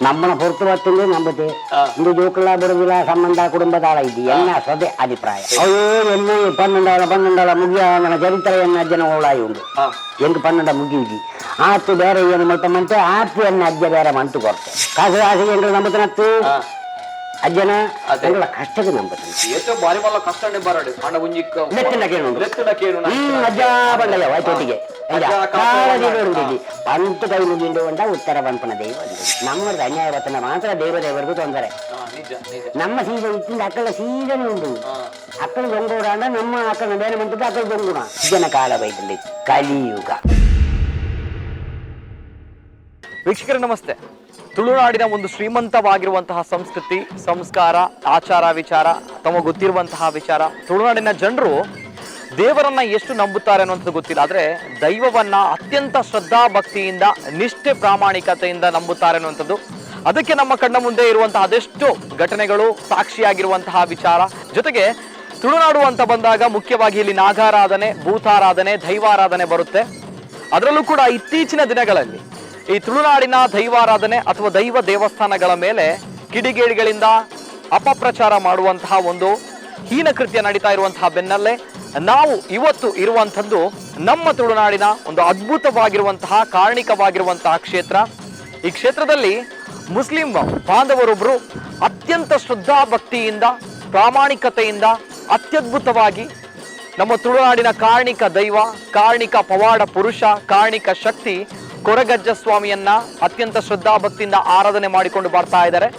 ನಮ್ಮನ ಹೊರತು ಬರ್ತಂದು ನಂಬುತ್ತೆ. ಇಂದು ಜೋಕುಲ ಬರುದಿಲ್ಲ, ಸಂಬಂಧ ಕುಟುಂಬದ ಇದ್ದಿ ಎನ್ನ ಸದೆ ಅಭಿಪ್ರಾಯ. ಅಯ್ಯೋ ಎನ್ನ ಪನ್ನೊಂಡಾಳ ಪನ್ನೊಂಡಾಳ ಮುಗಿಯ ನನ್ನ ಚರಿತ್ರೆ ಎನ್ನ ಅಜ್ಜನ ಓಳಾಯಿ ಉಂಡು. ಎಂಕ್ ಪನ್ನೊಂಡ ಮುಗಿಯುಜಿ ಆತು ಬೇರೆ ಏನು ಮಲ್ಪ ಮಂತೆ ಆತು ಎನ್ನ ಅಜ್ಜ ಬೇರೆ ಮಂತು ಕೊರ್ತೆ ಕಾಸು ಆಸೆಗೆ ಎಂಗಳು ನಂಬುತ್ತನತ್ತು ಅಜ್ಜನ ಎಂಗಳ ಕಷ್ಟಕ್ಕೆ ನಂಬುತ್ತನ. ಏತೋ ಬಾರಿ ಮಲ್ಲ ಕಷ್ಟನೇ ಬರಡು ಅಣ್ಣ ಒಂಜಿ ಲೆತ್ತಿನ ಕೇಳು. ಲೆತ್ತಿನ ಕೇಳು. ಅಜ್ಜ ಬಂಡಯ್ಯ ಆಯ್ತೊಟ್ಟಿಗೆ ಪಂತ ಕೈ ಮುಗಿಂಡು ಉಂಡ ಉತ್ತರ ಪನ್ಪನ ದೈವ. ನಮ್ಮದು ಅನ್ಯಾಯ ಬತ್ತನ ಮಾತ್ರ ದೇವ ದೇವರಿಗೂ ತೊಂದರೆ. ನಿಜ ನಿಜ. ನಮ್ಮ ಸೀಸ ಇತ್ತಿಂದ ಅಕ್ಕಳ ಸೀಸನೆ ಉಂಟು. ಅಕ್ಕಳ ದೊಂಗೂಡ ಅಂಡ ನಮ್ಮ ಅಕ್ಕನ ಬೇರೆ ಮಂತದ್ದು ಅಕ್ಕಳ ದೊಂಗುಣ. ಜನ ಕಾಲ ಬೈದಲ್ಲಿ ಕಲಿಯುಗ. ವೀಕ್ಷಕರೇ ನಮಸ್ತೆ. ತುಳುನಾಡಿನ ಒಂದು ಶ್ರೀಮಂತವಾಗಿರುವಂತಹ ಸಂಸ್ಕೃತಿ, ಸಂಸ್ಕಾರ, ಆಚಾರ ವಿಚಾರ ತಮಗೆ ಗೊತ್ತಿರುವಂತಹ ವಿಚಾರ. ತುಳುನಾಡಿನ ಜನರು ದೇವರನ್ನ ಎಷ್ಟು ನಂಬುತ್ತಾರೆ ಅನ್ನುವಂಥದ್ದು ಗೊತ್ತಿಲ್ಲ, ಆದರೆ ದೈವವನ್ನ ಅತ್ಯಂತ ಶ್ರದ್ಧಾ ಭಕ್ತಿಯಿಂದ, ನಿಷ್ಠೆ ಪ್ರಾಮಾಣಿಕತೆಯಿಂದ ನಂಬುತ್ತಾರೆ ಅನ್ನುವಂಥದ್ದು. ಅದಕ್ಕೆ ನಮ್ಮ ಕಣ್ಣ ಮುಂದೆ ಇರುವಂತಹ ಅದೆಷ್ಟು ಘಟನೆಗಳು ಸಾಕ್ಷಿಯಾಗಿರುವಂತಹ ವಿಚಾರ. ಜೊತೆಗೆ ತುಳುನಾಡು ಅಂತ ಬಂದಾಗ ಮುಖ್ಯವಾಗಿ ಇಲ್ಲಿ ನಾಗಾರಾಧನೆ, ಭೂತಾರಾಧನೆ, ದೈವಾರಾಧನೆ ಬರುತ್ತೆ. ಅದರಲ್ಲೂ ಕೂಡ ಇತ್ತೀಚಿನ ದಿನಗಳಲ್ಲಿ ಈ ತುಳುನಾಡಿನ ದೈವಾರಾಧನೆ ಅಥವಾ ದೈವ ದೇವಸ್ಥಾನಗಳ ಮೇಲೆ ಕಿಡಿಗೇಡಿಗಳಿಂದ ಅಪಪ್ರಚಾರ ಮಾಡುವಂತಹ ಒಂದು ಹೀನ ಕೃತ್ಯ ನಡೀತಾ ಇರುವಂತಹ ಬೆನ್ನಲ್ಲೇ ನಾವು ಇವತ್ತು ಇರುವಂಥದ್ದು ನಮ್ಮ ತುಳುನಾಡಿನ ಒಂದು ಅದ್ಭುತವಾಗಿರುವಂತಹ ಕಾರಣಿಕವಾಗಿರುವಂತಹ ಕ್ಷೇತ್ರ. ಈ ಕ್ಷೇತ್ರದಲ್ಲಿ ಮುಸ್ಲಿಂ ಬಾಂಧವರೊಬ್ಬರು ಅತ್ಯಂತ ಶ್ರದ್ಧಾ ಭಕ್ತಿಯಿಂದ, ಪ್ರಾಮಾಣಿಕತೆಯಿಂದ ಅತ್ಯದ್ಭುತವಾಗಿ ನಮ್ಮ ತುಳುನಾಡಿನ ಕಾರಣಿಕ ದೈವ, ಕಾರಣಿಕ ಪವಾಡ ಪುರುಷ, ಕಾರಣಿಕ ಶಕ್ತಿ ಕೊರಗಜ್ಜ ಸ್ವಾಮಿಯನ್ನ ಅತ್ಯಂತ ಶ್ರದ್ಧಾ ಭಕ್ತಿಯಿಂದ ಆರಾಧನೆ ಮಾಡಿಕೊಂಡು ಬರ್ತಾ ಇದ್ದಾರೆ.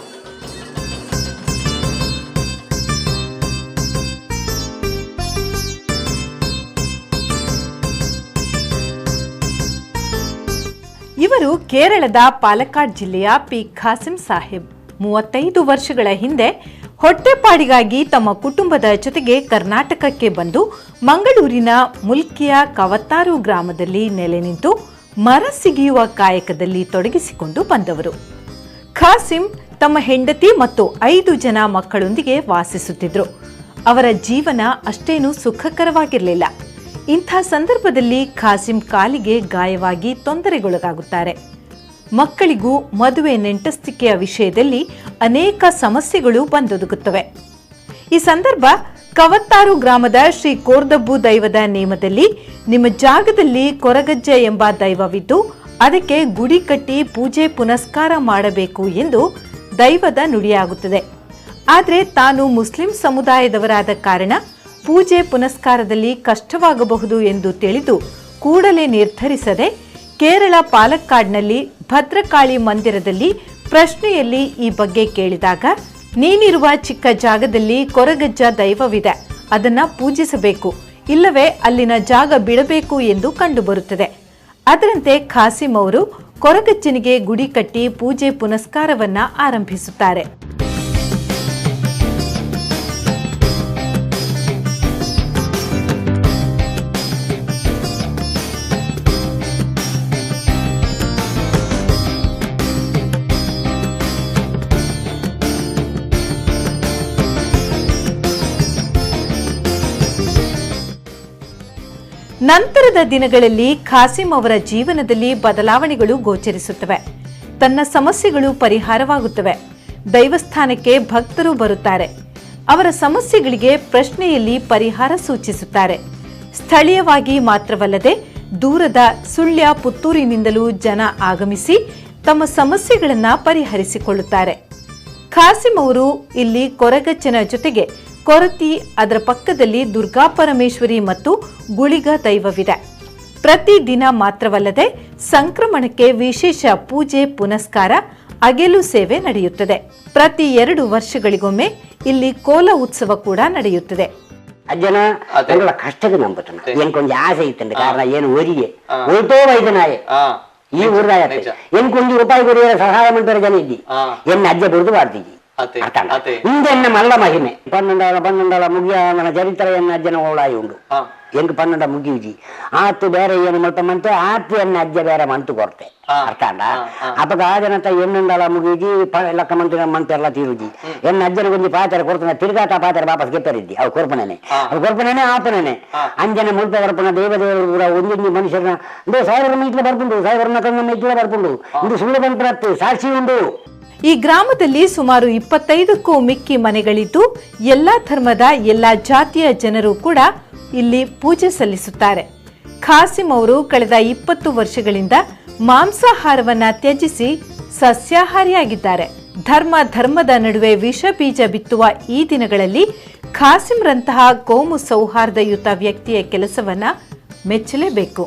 ಇವರು ಕೇರಳದ ಪಾಲಕ್ಕಾಡ್ ಜಿಲ್ಲೆಯ ಪಿ ಖಾಸಿಂ ಸಾಹೇಬ್. 35 ವರ್ಷಗಳ ಹಿಂದೆ ಹೊಟ್ಟೆಪಾಡಿಗಾಗಿ ತಮ್ಮ ಕುಟುಂಬದ ಜೊತೆಗೆ ಕರ್ನಾಟಕಕ್ಕೆ ಬಂದು ಮಂಗಳೂರಿನ ಮುಲ್ಕಿಯ ಕವತ್ತಾರು ಗ್ರಾಮದಲ್ಲಿ ನೆಲೆ ನಿಂತು ಮರ ಸಿಗಿಯುವ ಕಾಯಕದಲ್ಲಿ ತೊಡಗಿಸಿಕೊಂಡು ಬಂದವರು. ಖಾಸಿಂ ತಮ್ಮ ಹೆಂಡತಿ ಮತ್ತು 5 ಜನ ಮಕ್ಕಳೊಂದಿಗೆ ವಾಸಿಸುತ್ತಿದ್ದರು. ಅವರ ಜೀವನ ಅಷ್ಟೇನೂ ಸುಖಕರವಾಗಿರಲಿಲ್ಲ. ಇಂಥ ಸಂದರ್ಭದಲ್ಲಿ ಖಾಸಿಂ ಕಾಲಿಗೆ ಗಾಯವಾಗಿ ತೊಂದರೆಗೊಳಗಾಗುತ್ತಾರೆ. ಮಕ್ಕಳಿಗೂ ಮದುವೆ ನೆಂಟಸ್ತಿಕೆಯ ವಿಷಯದಲ್ಲಿ ಅನೇಕ ಸಮಸ್ಯೆಗಳು ಬಂದೊದಗುತ್ತವೆ. ಈ ಸಂದರ್ಭ ಕವತ್ತಾರು ಗ್ರಾಮದ ಶ್ರೀ ಕೋರ್ದಬ್ಬು ದೈವದ ನೇಮದಲ್ಲಿ ನಿಮ್ಮ ಜಾಗದಲ್ಲಿ ಕೊರಗಜ್ಜ ಎಂಬ ದೈವವಿದ್ದು ಅದಕ್ಕೆ ಗುಡಿ ಕಟ್ಟಿ ಪೂಜೆ ಪುನಸ್ಕಾರ ಮಾಡಬೇಕು ಎಂದು ದೈವದ ನುಡಿಯಾಗುತ್ತದೆ. ಆದರೆ ತಾನು ಮುಸ್ಲಿಂ ಸಮುದಾಯದವರಾದ ಕಾರಣ ಪೂಜೆ ಪುನಸ್ಕಾರದಲ್ಲಿ ಕಷ್ಟವಾಗಬಹುದು ಎಂದು ತಿಳಿದು ಕೂಡಲೇ ನಿರ್ಧರಿಸದೆ ಕೇರಳ ಪಾಲಕ್ಕಾಡ್ನಲ್ಲಿ ಭದ್ರಕಾಳಿ ಮಂದಿರದಲ್ಲಿ ಪ್ರಶ್ನೆಯಲ್ಲಿ ಈ ಬಗ್ಗೆ ಕೇಳಿದಾಗ, ನೀನಿರುವ ಚಿಕ್ಕ ಜಾಗದಲ್ಲಿ ಕೊರಗಜ್ಜ ದೈವವಿದೆ, ಅದನ್ನು ಪೂಜಿಸಬೇಕು, ಇಲ್ಲವೇ ಅಲ್ಲಿನ ಜಾಗ ಬಿಡಬೇಕು ಎಂದು ಕಂಡುಬರುತ್ತದೆ. ಅದರಂತೆ ಖಾಸಿಂ ಅವರು ಕೊರಗಜ್ಜನಿಗೆ ಗುಡಿ ಕಟ್ಟಿ ಪೂಜೆ ಪುನಸ್ಕಾರವನ್ನು ಆರಂಭಿಸುತ್ತಾರೆ. ನಂತರದ ದಿನಗಳಲ್ಲಿ ಖಾಸಿಂ ಅವರ ಜೀವನದಲ್ಲಿ ಬದಲಾವಣೆಗಳು ಗೋಚರಿಸುತ್ತವೆ. ತನ್ನ ಸಮಸ್ಯೆಗಳು ಪರಿಹಾರವಾಗುತ್ತವೆ. ದೈವಸ್ಥಾನಕ್ಕೆ ಭಕ್ತರು ಬರುತ್ತಾರೆ. ಅವರ ಸಮಸ್ಯೆಗಳಿಗೆ ಪ್ರಶ್ನೆಯಲ್ಲಿ ಪರಿಹಾರ ಸೂಚಿಸುತ್ತಾರೆ. ಸ್ಥಳೀಯವಾಗಿ ಮಾತ್ರವಲ್ಲದೆ ದೂರದ ಸುಳ್ಯ, ಪುತ್ತೂರಿನಿಂದಲೂ ಜನ ಆಗಮಿಸಿ ತಮ್ಮ ಸಮಸ್ಯೆಗಳನ್ನು ಪರಿಹರಿಸಿಕೊಳ್ಳುತ್ತಾರೆ. ಖಾಸಿಂ ಅವರು ಇಲ್ಲಿ ಕೊರಗಜ್ಜನ ಜೊತೆಗೆ ಕೊರತಿ, ಅದರ ಪಕ್ಕದಲ್ಲಿ ದುರ್ಗಾ ಪರಮೇಶ್ವರಿ ಮತ್ತು ಗುಳಿಗ ದೈವವಿದೆ. ಪ್ರತಿದಿನ ಮಾತ್ರವಲ್ಲದೆ ಸಂಕ್ರಮಣಕ್ಕೆ ವಿಶೇಷ ಪೂಜೆ ಪುನಸ್ಕಾರ, ಅಗೆಲು ಸೇವೆ ನಡೆಯುತ್ತದೆ. ಪ್ರತಿ 2 ವರ್ಷಗಳಿಗೊಮ್ಮೆ ಇಲ್ಲಿ ಕೋಲ ಉತ್ಸವ ಕೂಡ ನಡೆಯುತ್ತದೆ. ಅಜ್ಜನ ಕಷ್ಟಕ್ಕೆ ನಂಬುತ್ತಾನೆ. ಎಂಕೊಂಜಿ ಆಸೆ ಇತ್ತಂಡೆ ಕಾರಣ ಏನು ಒರಿಗೆ ಒಯ್ತೋ ವೈದ್ಯನಾಯೆ ಈ ಊರ್ದಾಯ ಎಂಕೊಂಜಿ ರೂಪಾಯಿ ಕೊಡಿಯರ ಸಹಾಯ ಮಾಡ್ತಾರೆ ಜನ ಇದ್ದಿ ಎನ್ನ ಅಜ್ಜ ಬುಡ್ದು ಮಾಡ್ತಿದ್ದಿ. ಇಂದ ಮಲ್ಲ ಮಹಿಮೆ ಪನ್ನೊಂಡಾಳ ಪನ್ನೊಂಡಾಳ ಮುಗಿಯ ನನ್ನ ಚರಿತ್ರೆ ಎನ್ನ ಅಜ್ಜನ ಓಳಾಯಿ ಉಂಡು. ಎಂಕ್ ಪನ್ನೊಂಡ ಮುಗಿಯುಜಿ ಆತು ಬೇರೆ ಏನು ಮಲ್ಪ ಮಂತೆ ಆತು ಎನ್ನ ಅಜ್ಜ ಬೇರೆ ಮಂತು ಕೊರ್ತೆ ಅರ್ಥಾಂಡ. ಅಪಗ ಆ ಜನತ ಎನ್ನುಂಡಾಳ ಮುಗಿಯುಜಿ ಲಕ್ಕ ಮಂತಿನ ಮಂತೆಲ್ಲ ತೀರುಜಿ ಎನ್ನ ಅಜ್ಜನ ಒಂಜಿ ಪಾತ್ರೆ ಕೊರ್ತನ ತಿರುಗಾಟ ಪಾತ್ರೆ ವಾಪಸ್ ಗೆಪ್ಪರಿದ್ದಿ ಅವು ಕೊರ್ಪಣನೆ ಅವು ಕೊರ್ಪಣನೆ ಆಪಣನೆ ಅಂಜನ ಮುಲ್ಪ ಬರ್ಪಣ ದೇವದೇವರು ಕೂಡ ಒಂದೊಂದು ಮನುಷ್ಯರನ್ನ ಅಂದ್ರೆ ಸಾಹೇಬರ ಮೈತ್ಲ ಬರ್ಪುಂಡು, ಸಾಹೇಬರನ್ನ ಕಣ್ಣ ಮೈತ್ಲ ಬರ್ಪುಂಡು. ಇದು ಸುಳ್ಳು ಬಂತ್ರತ್ತು ಸಾಕ್ಷಿ ಉಂಡು. ಈ ಗ್ರಾಮದಲ್ಲಿ ಸುಮಾರು 25ಕ್ಕೂ ಮಿಕ್ಕಿ ಮನೆಗಳಿದ್ದು ಎಲ್ಲ ಧರ್ಮದ ಎಲ್ಲ ಜಾತಿಯ ಜನರು ಕೂಡ ಇಲ್ಲಿ ಪೂಜೆ ಸಲ್ಲಿಸುತ್ತಾರೆ. ಖಾಸಿಂ ಅವರು ಕಳೆದ 20 ವರ್ಷಗಳಿಂದ ಮಾಂಸಾಹಾರವನ್ನ ತ್ಯಜಿಸಿ ಸಸ್ಯಾಹಾರಿಯಾಗಿದ್ದಾರೆ. ಧರ್ಮ ಧರ್ಮದ ನಡುವೆ ವಿಷ ಬೀಜ ಬಿತ್ತುವ ಈ ದಿನಗಳಲ್ಲಿ ಖಾಸಿಂರಂತಹ ಕೋಮು ಸೌಹಾರ್ದಯುತ ವ್ಯಕ್ತಿಯ ಕೆಲಸವನ್ನ ಮೆಚ್ಚಲೇಬೇಕು.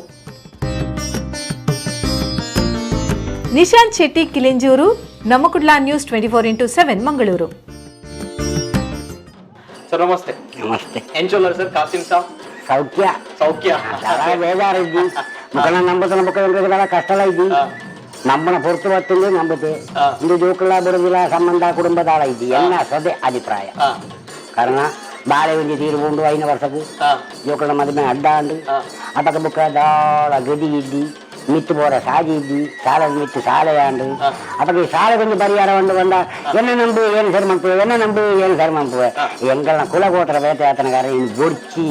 ನಿಶಾಂತ್ ಶೆಟ್ಟಿ, ಕಿಲಿಂಜೂರು, ನಮ್ಮ Kudla news 24x7, Mangaluru. Sir ನಮಸ್ತೆ. ನಮಸ್ತೆ. ಎಂಚೋಲರ್ ಸರ್ ಕಾಸಿಂ ಸಾಬ್? ಸೌಖ್ಯ. ಸೌಖ್ಯ. చాలా ಬೇಜಾರಿದ್ದಿ ಮುಖನ ನಂಬುತ್ತ ಮುಖ ಎಂಕುಲ ಕಷ್ಟಲ ಇದ್ದಿ ನಮ್ಮನ ಪೊರ್ತು ಬತ್ತುಂದು ನಂಬುತ್ತೆ ಇಂದು ಜೋಕುಲ ಬರುದಿಲ್ಲ ಸಂಬಂಧ ಕುಟುಂಬದಾಳ ಇದ್ದಿ ಎನ್ನ ಸದೆ ಅಭಿಪ್ರಾಯ. ಕಾರಣ ಬಾಳೆ ಒಂಜಿ ತೀರು ಉಂಡು ಐನ ವರ್ಷకు ಜೋಕುಲ ಮದುವೆ ಅಡ್ಡ ಅಂಡು ಅಪಕ ಬುಕ್ಕ ದಾಳ ಗದಿ ಇದ್ದಿ ಮಿತ್ತು ಬೋರ ಸಾಜಿ ಇದ್ದಿ ಸಾಲ ಮಿತ್ತು ಸಾಲೆ ಆಂಡು ಅಪಕ ಈ ಸಾಲೆ ಕೊಂಚ ಪರಿಹಾರ ಒಂದು ಬಂದ ಎನ್ನ ನಂಬು ಏನು ಸರಿ ಮಂಪುವೆ ಎನ್ನ ನಂಬು ಏನು ಸರಿ ಮಂಪುವೆ ಎಂಗಳನ್ನ ಕುಲಗೋತ್ರ ಬೇಟೆಯಾತನಗಾರ ಇನ್ನು ಬೊಡ್ಚಿ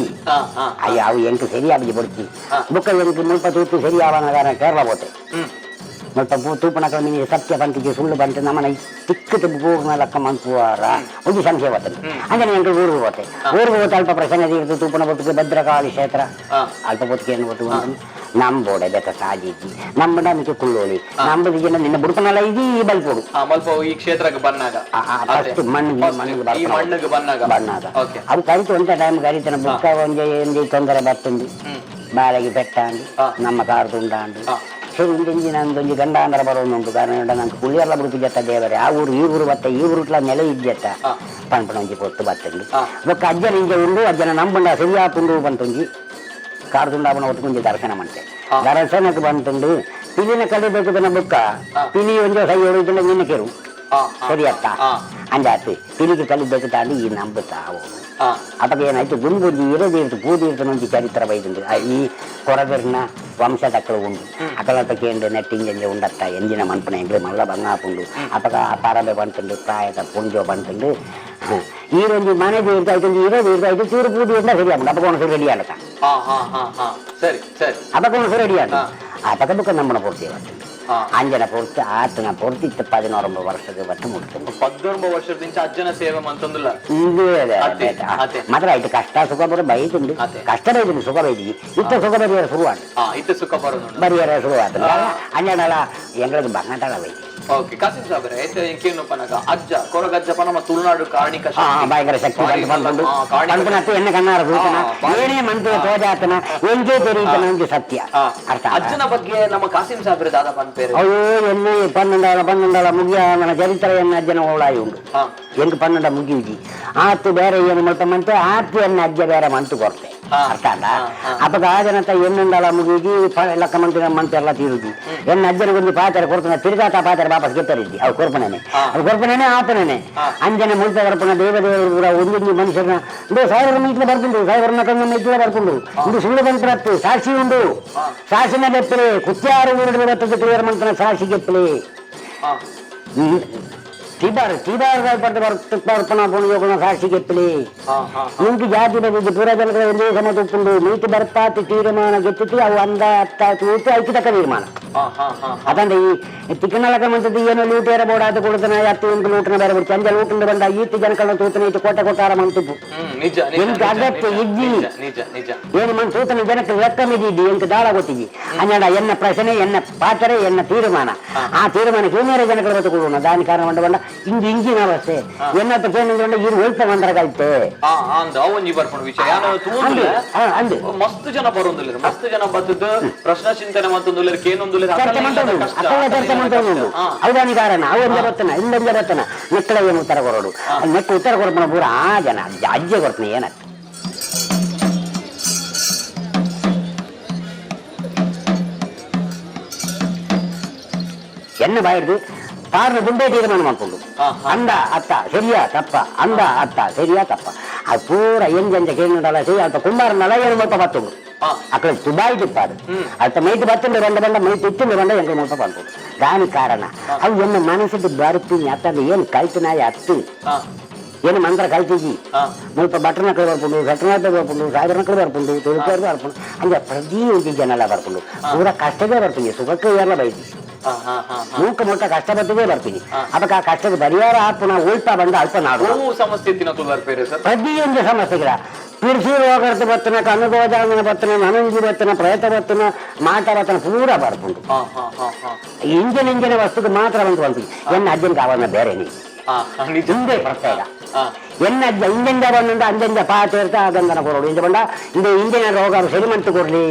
ಅಯ್ಯ ಅವು ಎಂಟು ಸರಿಯಾಗಿ ಬೊಡ್ಚಿ ಬುಕ್ಕ ಎಂಟು ಮುಲ್ಪ ತೂತು ಸರಿಯಾವನಗಾರ ಕೇರಳ ಹೋತೆ ಮುಲ್ಪ ತೂಪನ ಕಮ್ಮಿ ಸತ್ಯ ಬಂತಿಗೆ ಸುಳ್ಳು ಬಂತು ನಮ್ಮನ ತಿಕ್ಕು ತುಪ್ಪು ಪೂರ್ಣ ಲಕ್ಕ ಮಂಪುವಾರ ಒಂದು ಸಂಶಯ ಬರ್ತದೆ ಅಂದ್ರೆ ಎಂಟು ಊರಿಗೆ ಹೋತೆ ಊರಿಗೆ ಹೋತೆ ಅಲ್ಪ ಪ್ರಸನ್ನ ತೀರ್ಥ ತೂಪನ ಬೊಟ್ಟಿಗೆ ಭದ್ರಕಾಳಿ ಕ್ಷೇತ್ರ ಅಲ್ಪ ಬೊತ್ತಿಗೆ ಒಟ್ಟು ನಂಬೋಡೆ ಬೆತ್ತ ಸಾಜಿದ್ದಿ ನಂಬಡ ಮಿಕ್ಕ ಕುಳ್ಳೋಳಿ ನಂಬುದಿಗೆ ನಿನ್ನ ಬುಡ್ಪನಲ್ಲ ಇದಿ ಈ ಬಲ್ಪೋಡು ಮಲ್ಪ ಈ ಕ್ಷೇತ್ರಕ್ಕೆ ಬನ್ನಾಗ ಫಸ್ಟ್ ಮಣ್ಣಿಗೆ ಮಣ್ಣಿಗೆ ಈ ಮಣ್ಣಿಗೆ ಬನ್ನಾಗ ಬಣ್ಣಾಗ ಅವು ಕರಿತು ಒಂದ ಟೈಮ್ ಕರಿತನ ಬುಕ್ಕ ಒಂಜೆ ಒಂಜಿ ತೊಂದರೆ ಬರ್ತುಂಡು ಬಾಳೆಗೆ ಪೆಟ್ಟಾಂಡು ನಮ್ಮ ಕಾರು ತುಂಡಾಂಡು ಸರಿ ಇಂದಿಂಜಿ ನಂದೊಂಜಿ ಗಂಡಾಂತರ ಬರೋನುಂಟು. ಕಾರಣ ನಂಗೆ ಕುಳ್ಳಿಯಲ್ಲ ಬುಡುಪು ಜತ್ತ ದೇವರೇ ಆ ಊರು ಈ ಊರು ಬತ್ತ ಈ ಊರುಟ್ಲ ನೆಲೆ ಇಜ್ಜತ್ತ ಪನ್ಪಣ ಒಂಜಿ ಪೊತ್ತು ಬತ್ತುಂಡು ಬೊಕ್ಕ ಅಜ್ಜನ ಇಂಜ ಉಂಡು ಅಜ್ಜನ ನಂಬಂಡ ಸರಿಯಾಪುಂಡು ಬಂತುಂಜಿ ಕಾರು ತುಂಡಾಪನ ಒಟ್ಟುಕೊಂಜಿ ದರ್ಶನ ಮಂತೆ ದರ್ಶನಕ್ಕೆ ಬಂತುಂಡು ಪಿಲಿನ ಕಲಿಬೇಕು ಬುಕ್ಕ ಪಿಲಿ ಒಂಜೋ ಸೈ ಏಳು ನಿನ್ನ ಕೆರು ಸರಿಯತ್ತ ಅಂಜಾತಿ ಪಿಲಿಗೆ ಕಲಿಬೇಕು ತಾಂಡು ಈ ನಂಬುತ್ತಾ ಅವನು. ಅಪಗ ಏನಾಯ್ತು ಗುಂಬುಜಿ ಇರದೀರ್ತು ಪೂದೀರ್ತು ಒಂಜಿ ಚರಿತ್ರ ಬೈದುಂಡು ಈ ಕೊರಗರ್ನ ವಂಶದಕ್ಕಳು ಉಂಡು ಅಕಲತ ಕೇಂದ್ರ ನೆಟ್ಟಿಂಜಂಜೆ ಉಂಡತ್ತ ಎಂಜಿನ ಮನ್ಪುನ ಎಂಗ್ಲು ಮಲ್ಲ ಬಂಗಾಪುಂಡು ಅಪಗ ಆ ಪರಬೆ ಬಂತುಂಡು ಪ್ರಾಯದ ಪುಂಜೋ ಬಂತುಂಡು ಈರೊಂಜಿ ಮನೆ ತೀರ್ತು ಐತೊಂಜಿ ಇರದೀರ್ತು ಐತು ಚೂರು ಪೂದೀರ್ನ ಸರಿ ಆಪುಂಡು ಅಪಗ ಒಂದು ರೆಡಿ ಆಡಕ ಸರಿ ಸರಿ ಅಪಗ ಒಂದು ರೆಡಿ ಆಡ ಅಪಗ ಬುಕ್ಕ ನಮ್ಮನ ಪೂರ್ತಿ ಬರ್ತುಂಡು ಅಂಜನ ಪೂರ್ತಿ ಆತನ ಪೂರ್ತಿ 19 ವರ್ಷಕ್ಕೆ ಬಟ್ಟು ಮುಟ್ತುಂಡು 19 ವರ್ಷದಿಂದ ಅಜ್ಜನ ಸೇವೆ ಮಂತಂದುಲ್ಲ ಮಾತ್ರ ಆಯ್ತು ಕಷ್ಟ ಸುಖ ಬರೋ ಬೈದುಂಡು ಕಷ್ಟ ಬೈದುಂಡು ಸುಖ ಬೈದಿ ಇತ್ತ ಸುಖ ಬರಿಯರ ಶುರುವಾಡು ಇತ್ತ ಸುಖ ಬರೋದು ಬರಿಯರ ಶುರುವಾತು ಅಂಜನಲ ಎಂಗಳಿಗೆ ಬಂಗಾಟಳ ಬೈದಿ. ಓಕೆ ಕಾಸಿಂ ಸಾಬ್ರೆ ಎಂಕೇನು ಪನಗ ಅಜ್ಜ ಕೊರಗಜ್ಜ ಪನ ನಮ್ಮ ತುಳುನಾಡು ಕಾರ್ಣಿಕ ಭಯಂಕರ ಶಕ್ತಿ ಬಂದು ಬಂದು ಎನ್ನ ಕಣ್ಣಾರ ಸೂಚನ ಏನೇ ಮಂತ್ರ ತೋಜಾತನ ಎಂಕೇ ತೆರೀತನ ಒಂದು ಸತ್ಯ ಅರ್ಥ. ಅಜ್ಜನ ಬಗ್ಗೆ ನಮ್ಮ ಕಾಸಿಂ ಸಾಬ್ರೆ ದಾದ ಪನ್ಪೇರು ಅಯ್ಯೋ ಎನ್ನೆ ಪನ್ನೊಂಡಾಳ ಪನ್ನೊಂಡಾಳ ಮುಗಿಯ ನನ್ನ ಚರಿತ್ರೆ ಎನ್ನ ಅಜ್ಜನ ಓಳಾಯಿ ಉಂಡು ಎಂಕ್ ಪನ್ನೊಂಡ ಮುಗಿಯುಜಿ ಆತು ಬೇರೆ ಏನು ಮಲ್ಪ ಮಂತೆ ಆತು ಎನ್ನ ಅಜ್ಜ ಬೇರೆ ಮಂತು ಕೊರ್ತೆ ಅರ್ಥ ಅಲ್ಲ. ಅಪಗ ಆ ಜನತ ಎನ್ನುಂಡಾಳ ಮುಗಿಯುಜಿ ಲಕ್ಕ ಮಂತಿನ ಮಂತೆ ಎಲ್ಲ ತೀರುಜಿ ಎನ್ನ ಅಜ್ಜನ ಒಂಜಿ ಪಾತ್ರೆ ಕೊರ್ತನ ತಿರುಗಾತ ಪಾತ್ರೆ ವಾಪಸ್ ಗೆತ್ತರಿದ್ದಿ ಅವು ಕೊರ್ಪಣನೆ ಅದು ಕೊರ್ಪಣನೆ ಆಪಣನೆ ಅಂಜನ ಮುಲ್ತ ಬರ್ಪಣ ದೇವದೇವರು ಕೂಡ ಒಂದೊಂದು ಮನುಷ್ಯನ ಇಂದು ಸಾಹೇಬರ ಮೈತ್ಲ ಬರ್ಪುಂಡು ಸಾಹೇಬರನ್ನ ಕಣ್ಣ ಮೈತ್ಲ ಬರ್ಪುಂಡು ಇಂದು ಸುಳ್ಳು ಬಂತ್ರತ್ತು ಸಾಕ್ಷಿ ಉಂಡು ಸಾಕ್ಷಿನ ಬೆಪ್ಪಲೆ ಕುತ್ಯಾರು ಊರುಡು ಬರ್ತದೆ ಕ್ಲಿಯರ್ ಮಂತನ ಸಾಕ್ಷಿ ಗೆಪ್ಪಲೆ ತಿಬಾರ್ ತಿಬಾರ್ ಬರ್ಪಣ ಪುಣ್ಯೋಗುಣ ಸಾಕ್ಷಿ ಗೆಪ್ಪಲೆ ನಿಂಗೆ ಜಾತಿ ಬಂದಿದ್ದು ಪೂರ ಜನಗಳ ಒಂದೇ ಸಮ ತುಪ್ಪುಂಡು ನೀತಿ ಬರ್ಪಾತಿ ತೀರ್ಮಾನ ಗೆತ್ತಿತ್ತು ಅವು ಅಂದ ಅತ್ತ ತೂತು ಐತಿ ತಕ್ಕ ತೀರ್ಮಾನ ಅದಂದ್ರೆ ಈ ತಿಕ್ಕನಲಕ ಮಂತದ್ದು ಏನೋ ಲೂಟೇರ ಬೋಡಾದ ಕೊಡ್ತಾನೆ ಅತ್ತು ಉಂಟು ಲೂಟನ ಬೇರೆ ಬಿಡ್ತು ಅಂಜ ಲೂಟಂಡು ಬಂದ ಈತಿ ಜನಗಳನ್ನ ತೂತನ ಇತ್ತು ಕೋಟೆ ಕೊಟ್ಟಾರ ಮಂತುಪ್ಪು ಎಂತ ಅಗತ್ಯ ಇದ್ದಿ ಏನು ಮನ್ ತೂತನ ಜನಕ್ಕೆ ಲೆಕ್ಕ ಮಿದಿದ್ದಿ ಎಂತ ದಾಳ ಗೊತ್ತಿದ್ದಿ ಅಂಜಾಡ ಎನ್ನ ಪ್ರಶ್ನೆ ಎನ್ನ ಪಾತ್ರೆ ಎನ್ನ ತೀರ್ಮಾನ ಆ ತೀರ್ಮಾನಕ್ಕೆ ಏನೇರ ಜನಗಳ ಬತ್ತು ಕೊಡೋಣ ದಾನಿ ಕಾರಣ ಬಂಡ ಬಂಡ ಇಂದು ಇಂಜಿನ ಅವಸ್ಥೆ ಎನ್ನತ್ತ ಕೇಳಿದ್ರೆ ಇರು ಒಳ್ತ ಮಂತ್ರಗಾಯ್ತೆ ಅಂದು ಮಸ್ತ್ ಜನ ಬರೋದಿಲ್ಲ ಮಸ್ತ್ ಜನ ಬತ್ತದ್ದು ಪ್ರಶ್ನೆ ಚಿಂತನೆ ಮತ್ತೊಂದು ಕೇನೊಂದು ಚರ್ಚೆ ಮಂತೊಂದು ಅಕ್ಕಳ ಚರ್ಚೆ ಮಂತೊಂದು ಹೌದಾನಿ ಕಾರಣ ಅವು ಒಂದೇ ಬತ್ತನ ಇಲ್ಲೊಂದೇ ಬತ್ತನ ನೆಕ್ಕಳ ಏನು ಉತ್ತರ ಕೊರೋಡು ನೆಕ್ಕ ಉತ್ತರ ಕೊರಪಣ ಪೂರ ಆ ಜನ ಅಜ್ಜೆ ಕೊಡ್ತೀನಿ ಏನತ್ತ ಎನ್ನ ಬಾಯಿಡ್ದು ಪಾರ್ನ ದುಂಬೆ ತೀರ್ಮಾನ ಮಾಡ್ಕೊಂಡು ಅಂದ ಅತ್ತ ಸರಿಯಾ ತಪ್ಪ ಅಂದ ಅತ್ತ ಸರಿಯಾ ತಪ್ಪ ಅದು ಪೂರ ಎಂಜಂಜ ಕೇಳಿನಲ್ಲ ಸರಿ ಅಲ್ಪ ಕುಂಬಾರನಲ್ಲ ಏನು ಮುಲ್ಪ ಬತ್ತುಂಡು ಅక్కడ ದುಬಾಯಿ ತಿಪ್ಪಾದು ಅಲ್ಪ ಮೈಟ್ ಬತ್ತುಂಡು ಬಂಡ ಬಂಡ ಮೈಟ್ ಇತ್ತುಂಡು ಬಂಡ ಎಂಕ ಮುಲ್ಪ ಬಂತು ದಾನಿ ಕಾರಣ ಅವು ಎನ್ನ ಮನಸ್ಸಿದ್ದು ಬರ್ತೀನಿ ಅತ್ತಂದು ಏನು ಕಲ್ತಿನಾಯ ಅತ್ತು ಏನು ಮಂತ್ರ ಕಲ್ತಿಜಿ ಮುಲ್ಪ ಬಟ್ರನಕಳು ಬರ್ಪುಂಡು ಸಟ್ರನಾಥ ಬರ್ಪುಂಡು ಸಾಗರನಕಳು ಬರ್ಪುಂಡು ತುಳುಕಾರು ಬರ್ಪುಂಡು ಅಂಜ ಪ್ರತಿ ಒಂಜಿ ಜನಲ ಬರ್ಪುಂಡು ಪೂರ ಕಷ್ಟದೇ ಬರ್ಪುಂಡು ಸುಖಕ್ಕೆ ಎಲ್ಲ ಬೈದಿ. ಹಾ ಹಾ ಹಾ ಮೂಕ ಮುಟ್ಟ ಕಷ್ಟಪಟ್ಟದೇ ಬರ್ತೀನಿ. ಅದಕ್ಕೆ ಆ ಕಷ್ಟದ ಪರಿಹಾರ ಆಪುನ ಉಲ್ಟ ಬಂದ ಅಲ್ಪ ನಾಡು. ಓ ಸಮಸ್ಯೆ ಇತ್ತಿನ ತುಲಾರ್ ಸರ್? ಪ್ರತಿಯೊಂದು ಸಮಸ್ಯೆಗಳ ಪಿರ್ಸಿ ರೋಗರ್ತ ಬತ್ತನ, ಕಣ್ಣು ಬತ್ತನ, ನನಂಜಿ ಬತ್ತನ, ಪ್ರೇತ ಬತ್ತನ, ಮಾಟ ಬತ್ತನ ಪೂರ ಬರ್ಪುಂಡು. ಹಾ ಹಾ ಹಾ ಹಾ ಇಂಜಿನ್ ಇಂಜಿನ ವಸ್ತುக்கு ಮಾತ್ರ ಬಂದು ಬಂತು ಎನ್ನ ಅಜ್ಜನ್ ಕಾವನ್ನ ಬೇರೆ ನೀ ಹಾ ನಿಜ. ಹಿಂದೆ ಪ್ರತ್ಯೇಕ. ಹಾ ಎನ್ನ ಅಜ್ಜ ಇಂಜಂಜ ಬಂದ ಅಂಜಂಜ ಪಾತೇರ್ತ ಗಂಧನ ಕೊರಡು ಇಂಜ ಬಂಡ ಇಂದ ಇಂಜಿನ ರೋಗ ಸರಿ ಮಂತು ಕೊಡ್ಲಿ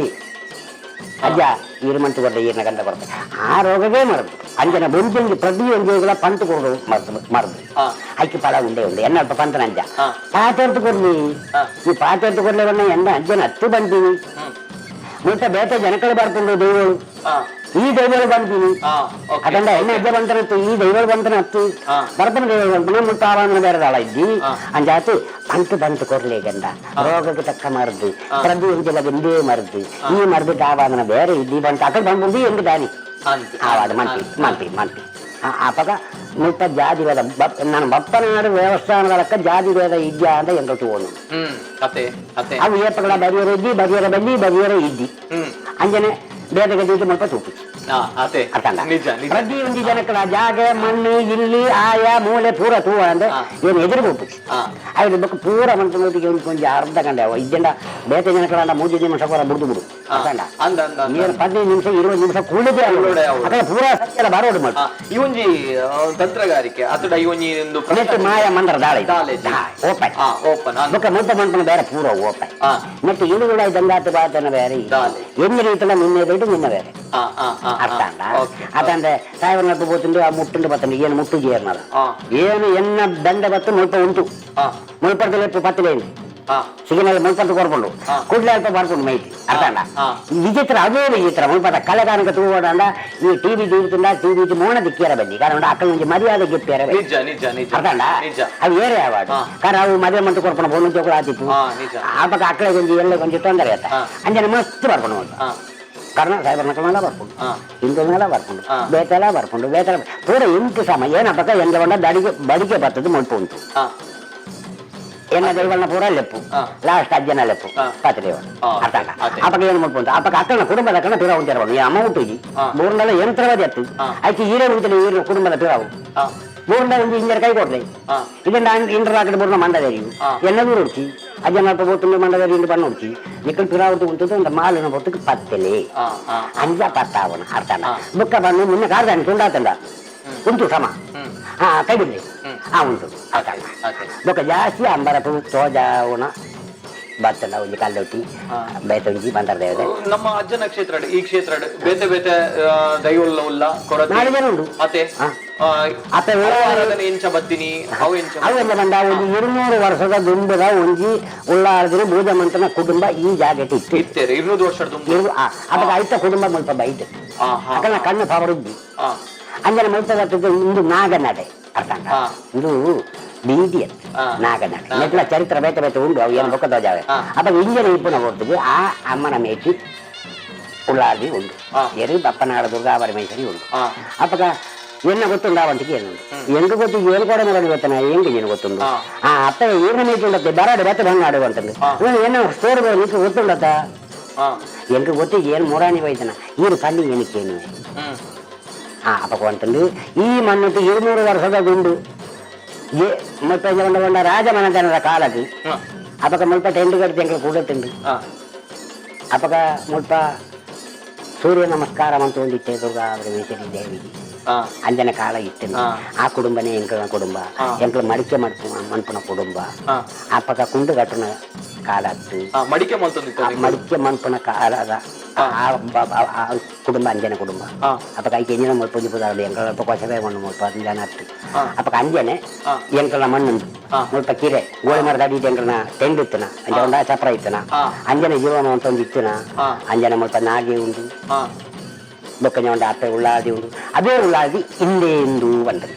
ಅಜ್ಜ, ಈರು ಮಂತು ಕೊಡ್ಲಿ, ಈರಿನ ಗಂಧ ಕೊಡ್ತಾರೆ ಆ ರೋಗವೇ ಮರದು. ಅಂಜನ ಬೊಂಜಂಜಿ ಪ್ರತಿಯೊಂದು ಪಂತು ಕೊರಡು ಮರದು ಮರದು. ಐಕ್ಕೆ ಫಲ ಉಂಡೆ ಉಂಡೆ ಎನ್ನ ಅಲ್ಪ ಪಂತನ ಅಜ್ಜ ಪಾತೇರ್ತು ಕೊಡ್ಲಿ. ಈ ಪಾತೇರ್ತು ಕೊಡ್ಲಿ ಬಣ್ಣ ಎನ್ನ ಅಜ್ಜನ ಹತ್ತು ಬಂತೀನಿ ಮುಟ್ಟ ಬೇತೆ ಜನಕಳು ಬರ್ಕೊಂಡು ದೈವಗಳು, ಈ ದೈವಗಳು ಬಂತೀನಿ. ಅದಂಡ ಎನ್ನ ಅಜ್ಜ ಬಂತನತ್ತು, ಈ ದೈವಗಳು ಬಂತನತ್ತು ಬರ್ಪನ ದೈವಗಳು ಬಂತನ ಮುಟ್ಟ ಆವಾಂದನ ಬೇರೆ ದಾಳ ಇದ್ದಿ ಅಂಜಾತು ಪಂತು ಬಂತು ಕೊರ್ಲಿ ಗಂಡ ರೋಗಕ್ಕೆ ತಕ್ಕ ಮರದ್ದು ಪ್ರತಿ ಒಂಜಲ ಒಂದೇ ಮರದ್ದು ಈ ಮರದ್ದು ಆವಾದನ ಬೇರೆ ಇದ್ದಿ ಬಂತು ಅಕಡೆ ಬಂದು ಎಂದು ದಾನಿ ಆವಾದ ಮಂತಿ ಮಂತಿ ಮಂತಿ ಅಪಗ ಮುಟ್ಟ ಜಾತಿ ಭೇದ. ನಾನು ಬಪ್ಪನಾಡು ದೇವಸ್ಥಾನದ ಲೆಕ್ಕ ಜಾತಿ ಭೇದ ಇದ್ಯಾ ಅಂತ ಎಂತ ತೋನು. ಅವು ಏಪಗಳ ಬರಿಯರ ಇದ್ದಿ, ಬರಿಯರ ಬಲ್ಲಿ ಬರಿಯರ ಇದ್ದಿ ಅಂಜನೆ ಭೇದಗತಿ ಮುಲ್ಪ ತೂಪುಚಿ. ಅರ್ಥ? ಪ್ರತಿಯೊಂದು ಜನಕ್ಕಳ ಜಾಗ ಮಣ್ಣು ಇಲ್ಲಿ ಆಯಾ ಮೂಲೆ ಪೂರ ತೂವ ಅಂದ್ರೆ ಏನು ಎದುರು ಹೋಗ್ಬಿಚ್ಚಿ ಐದು ಬಕ್ಕ ಪೂರ ಮಂತ್ರ ಒಂದು ಕೊಂಚ ಅರ್ಧ ಗಂಟೆ ಇದ್ದಂಡ ಬೇತೆ ಜನಕಳ 3 ನಿಮಿಷ ಪೂರ ಬುಡ್ದು ಬಿಡು. ಅರ್ಥ? ಏನು 15 ನಿಮಿಷ 20 ನಿಮಿಷ ಕೂಡಿದೆ ಅಕಡೆ ಪೂರ ಸತ್ಯಲ ಬಾರೋಡು ಮಾಡು. ಈ ಒಂಜಿ ತಂತ್ರಗಾರಿಕೆ ಅತಡ ಈ ಒಂಜಿ ಒಂದು ನೆಟ್ಟು ಮಾಯ ಮಂದ್ರ ದಾಳೆ ಓಪನ್ ಓಪನ್ ಬೊಕ್ಕ ಮುಟ್ಟ ಮಂಟನ ಬೇರೆ ಪೂರ ಓಪನ್ ನೆಟ್ಟು ಇಳುಗುಡ ದಂಗಾತು ಬಾತನ ಬೇರೆ ಎన్ని ರೀತಿಲ ನಿನ್ನೆ ರೇಟು ನಿನ್ನ ಬೇರೆ. ಅರ್ಥ? ಅದಂದ್ರೆ ಸಾಯವ್ರನ್ನ పోతుండే ಆ ಮುಟ್ಟುಂಡು ಬತ್ತಂಡು ಏನು ಮುಟ್ಟು చేరనాల ಏನು ಎನ್ನ ದಂಡ ಬತ್ತು ಮುಲ್ಪ ಉಂಟು ಮುಲ್ಪಡ್ದು ಲೆಪ್ಪು ಪತ್ತಲೇನು ಸಿಗ್ನಲ್ ಮುಲ್ಪಡ್ದು ಕೊರ್ಕೊಂಡು ಕೂಡ್ಲೆ ಅಲ್ಪ ಬರ್ಕೊಂಡು ಮೈತಿ. ಅರ್ಥ? ವಿಚಿತ್ರ, ಅದೇ ವಿಚಿತ್ರ. ಮುಲ್ಪದ ಕಲೆಗಾನಕ ತೂಗೋಡಂಡ ಈ ಟಿವಿ ದೀರ್ತುಂಡ ಟಿವಿ ಮೋಣ ದಿಕ್ಕಿಯರ ಬನ್ನಿ ಕಾರಣ ಅಕ್ಕಳ ಒಂಜಿ ಮರ್ಯಾದೆ ಗಿಪ್ಪಿಯರ. ಅರ್ಥ? ಅವು ಏರೆ ಯಾವಾಡು ಕಾರಣ ಅವು ಮದುವೆ ಮಂತು ಕೊರ್ಪಣ ಬೋನು ಜೋಕುಲು ಆತಿತ್ತು ಆ ಪಕ್ಕ ಅಕ್ಕಳ ಒಂಜಿ ಎಲ್ಲ ಕೊಂಚ ತೊಂದರೆ ಆತ ಅಂಜನೆ ಮಸ್ತ್ ಬರ್ಕೊಂಡು ಹೋದ. ಕಾರಣ ಸಾಹೇಬರ ಮಕ್ಕಳನ್ನೆಲ್ಲ ಬರ್ಕೊಂಡು ಹಿಂದೂನೆಲ್ಲ ಬರ್ಕೊಂಡು ಬೇತೆಲ್ಲ ಬರ್ಕೊಂಡು ಬೇತೆಲ್ಲ ಪೂರ ಇಂಟು ಸಮ ಏನಪ್ಪಕ್ಕ ಎಂದ ಬಂಡ ದಡಿಗೆ ಬಡಿಗೆ ಬರ್ತದೆ ಮುಲ್ಪ ಉಂಟು ಎನ್ನ ದೈವನ ಪೂರ ಲೆಪ್ಪು ಲಾಸ್ಟ್ ಅಜ್ಜನ ಲೆಪ್ಪು ಪತ್ರಿಯವರು. ಅರ್ಥ? ಅಪ್ಪಕ್ಕ ಏನು ಮುಲ್ಪ ಉಂಟು ಅಪ್ಪಕ್ಕ ಅಕ್ಕನ ಕುಟುಂಬದ ಅಕ್ಕನ ಪಿರಾವು ಅಂತ ಈ ಅಮ್ಮ ಹುಟ್ಟುಜಿ ಮೂರ್ನೆಲ್ಲ ಯಂತ್ರವಾದಿ ಅತ್ತು ಐಕೆ ಈರೇ ಉಂಟು ಈರು ಕುಟುಂಬದ ಪಿರಾವು ಮೂರ್ನ ಒಂದು ಇಂಜರ್ ಕೈ ಕೊಡ್ಲಿ ಇದನ್ನ ಇಂಟರ್ ಹಾಕಿ ಮೂರ್ನ ಮಂಡದೇರಿ ಎಲ್ಲ ದೂರ ಉಡ್ಚಿ ಅಜ್ಜನ ಅಲ್ಪ ಬೋತುಂಡು ಮಂಡದೇರಿ ಇಂದು ಬಣ್ಣ ಉಡ್ಚಿ ನಿಕ್ಕಲ್ ಪಿರಾವತ್ತು ಉಂಟು ಒಂದು ಮಾಲಿನ ಬೊಟ್ಟಕ್ಕೆ ಪತ್ತೆಲೆ ಅಂಜ ಪತ್ತಾವನ. ಅರ್ಥ? ಬುಕ್ಕ ಬಂದು ನಿನ್ನ ಕಾರ್ದಾನಿ ತುಂಡಾತಂಡ ಉಂಟು ಸಮ ಹಾ ಕೈ ಬಿಡ್ಲಿ ಹಾ ಉಂಟು. ಅರ್ಥ? ಬೊಕ್ಕ ಜಾಸ್ತಿ ಅಂಬರಪು ತೋಜಾವುನ ಬತ್ತಲ್ಲ ಒಂಜಿ ಕಲ್ಲೊಟ್ಟಿ ಬೇತೊಂಜಿ ಬಂದರ ದೇವತೆ. ನಮ್ಮ ಅಜ್ಜನ ಕ್ಷೇತ್ರ ಈ ಕ್ಷೇತ್ರ ಬೇತೆ ಬೇತೆ ದೈವಲ್ಲ ಉಲ್ಲ ಕೊರತೆ ನಾಲ್ಕು ಜನ ಉಂಟು. ಮತ್ತೆ ಅತ್ತ ಆರಾಧನೆ ಎಂಚ ಬತ್ತಿನಿ ಅವು ಎಂಚ? ಅವು ಎಂತ ಬಂದ ಒಂದು 200 ವರ್ಷದ ದುಂಬದ ಒಂಜಿ ಉಳ್ಳಾರ್ದಿನ ಪೂಜೆ ಮಂತನ ಕುಟುಂಬ ಈ ಜಾಗಕ್ಕೆ ಇತ್ತು. ಇತ್ತೇರೆ 200 ವರ್ಷದ ದುಂಬು. ಅವಾಗ ಐತ ಕುಟುಂಬ ಮುಲ್ಪ ಬೈದು ಅಕನ ಕಣ್ಣು ಪವರುದ್ದಿ ಅಂಜನ ಮುಲ್ಪ ಬರ್ತದೆ ಇಂದು ನಾಗನಡೆ. ಅರ್ಥ? ಇದು ಬೀದಿ ಅಂತ ನಾಗನಡೆ ನೆಟ್ಲ ಚರಿತ್ರ ಬೇತೆ ಬೇತೆ ಉಂಡು ಅವು ಏನು ಬೊಕ್ಕದ ಜಾಗ. ಅಪ್ಪ ಇಂಜನ ಇಪ್ಪುನ ಕೊಡ್ತದೆ ಆ ಅಮ್ಮನ ಮೇಟಿ ಉಳ್ಳಾರ್ದಿ ಉಂಡು ಎರು ಬಪ್ಪನಾಡ ದುರ್ಗಾ ಪರಮೇಶ್ವರಿ ಉಂಡು. ಅಪ್ಪಗ ಎನ್ನ ಗೊತ್ತುಂಡಾವಂತಿಗೆ ಏನುಂಡು ಎಂಗ ಗೊತ್ತು ಏನು ಕೂಡ ಮಗನ ಗೊತ್ತನ ಎಂಗ ಏನು ಗೊತ್ತುಂಡು ಆ ಅಪ್ಪ ಏನ ಮೇಟಿ ಉಂಡತ್ತೆ ಬರಾಡು ಬತ್ತ ಬಂಗಾಡು ಅಂತಂದು ಏನ ಸ್ಟೋರ್ నీకు ಗೊತ್ತುಂಡತ್ತ ಎಂಗ ಗೊತ್ತು ಏನು ಮುರಾಣಿ ವೈತನ ಈರು ಪಲ್ಲಿ ಏನಕ್ಕೇನು ಅಪ್ಪ ಅಂತಂದು ಈ ಮಣ್ಣು 200 ವರ್ಷದ ಗುಂಡು ಮುಲ್ಪ ಬಂಡ ಬಂಡ ರಾಜಮನೆತನದ ಕಾಲಕ್ಕೆ ಅಪಕ ಮುಲ್ಪ ಟೆಂಡು ಕಟ್ಟಿ ಎಂಕಲು ಕೂಡ ತಿಂಡು ಅಪಕ ಮುಲ್ಪ ಸೂರ್ಯ ನಮಸ್ಕಾರ ಅಂತ ಒಂದಿತ್ತೆ ದುರ್ಗಾ ಪರಮೇಶ್ವರಿ ದೇವಿಗೆ ಅಂಜನ ಕಾಲ ಇತ್ತು. ಆ ಕುಟುಂಬನೇ ಎಂಕಲ ಕುಟುಂಬ, ಎಂಕಲ ಮಡಿಕೆ ಮನ್ಪುನ ಕುಟುಂಬ. ಅಪಕ ಕುಂಡು ಕಟ್ಟುನ ಕಾಲ ಅತ್ತು. ಮಡಿಕೆ ಮಲ್ತೊಂದಿತ್ತು. ಮಡಿಕೆ ಮನ್ಪುನ ಕಾಲದ ಆ ಕುಟುಂಬ ಅಂಜನ ಕುಟುಂಬ. ಅಪಕ ಐಕೆ ಎಂಜಿನ ಮುಲ್ಪ ಒಂಜಿ ಪುದಾರ್ಲು ಎಂಕಲ ಅಲ್ಪ ಕೊಸವೆ ಮಣ್ಣು ಮುಲ್ಪ ಅಂಜನ ಅತ್ತು. ಅಪಕ ಅಂಜನೆ ಎಂಕಲ್ನ ಮಣ್ಣುಂಡು ಮುಲ್ಪ ಕಿರೆ ಗೋಳಿ ಮರದ ಅಡಿ ಎಂಕಲ್ನ ಟೆಂಡ್ ಇತ್ತನ ಅಂಜ ಉಂಡ ಚಪ್ರ ಇತ್ತನ ಅಂಜನ ಜೀವನ ಅಂತ ಒಂದು ಇತ್ತನ ಅಂಜನ ಮುಲ್ಪ ನಾಗಿ ಉಂಡು ಬೊಕ್ಕ ಉಂಡು ಅಪ್ಪೆ ಉಳ್ಳಾದಿ ಉಂಡು ಅದೇ ಉಳ್ಳಾದಿ ಹಿಂದೆ ಎಂದು ಬಂತಂದು.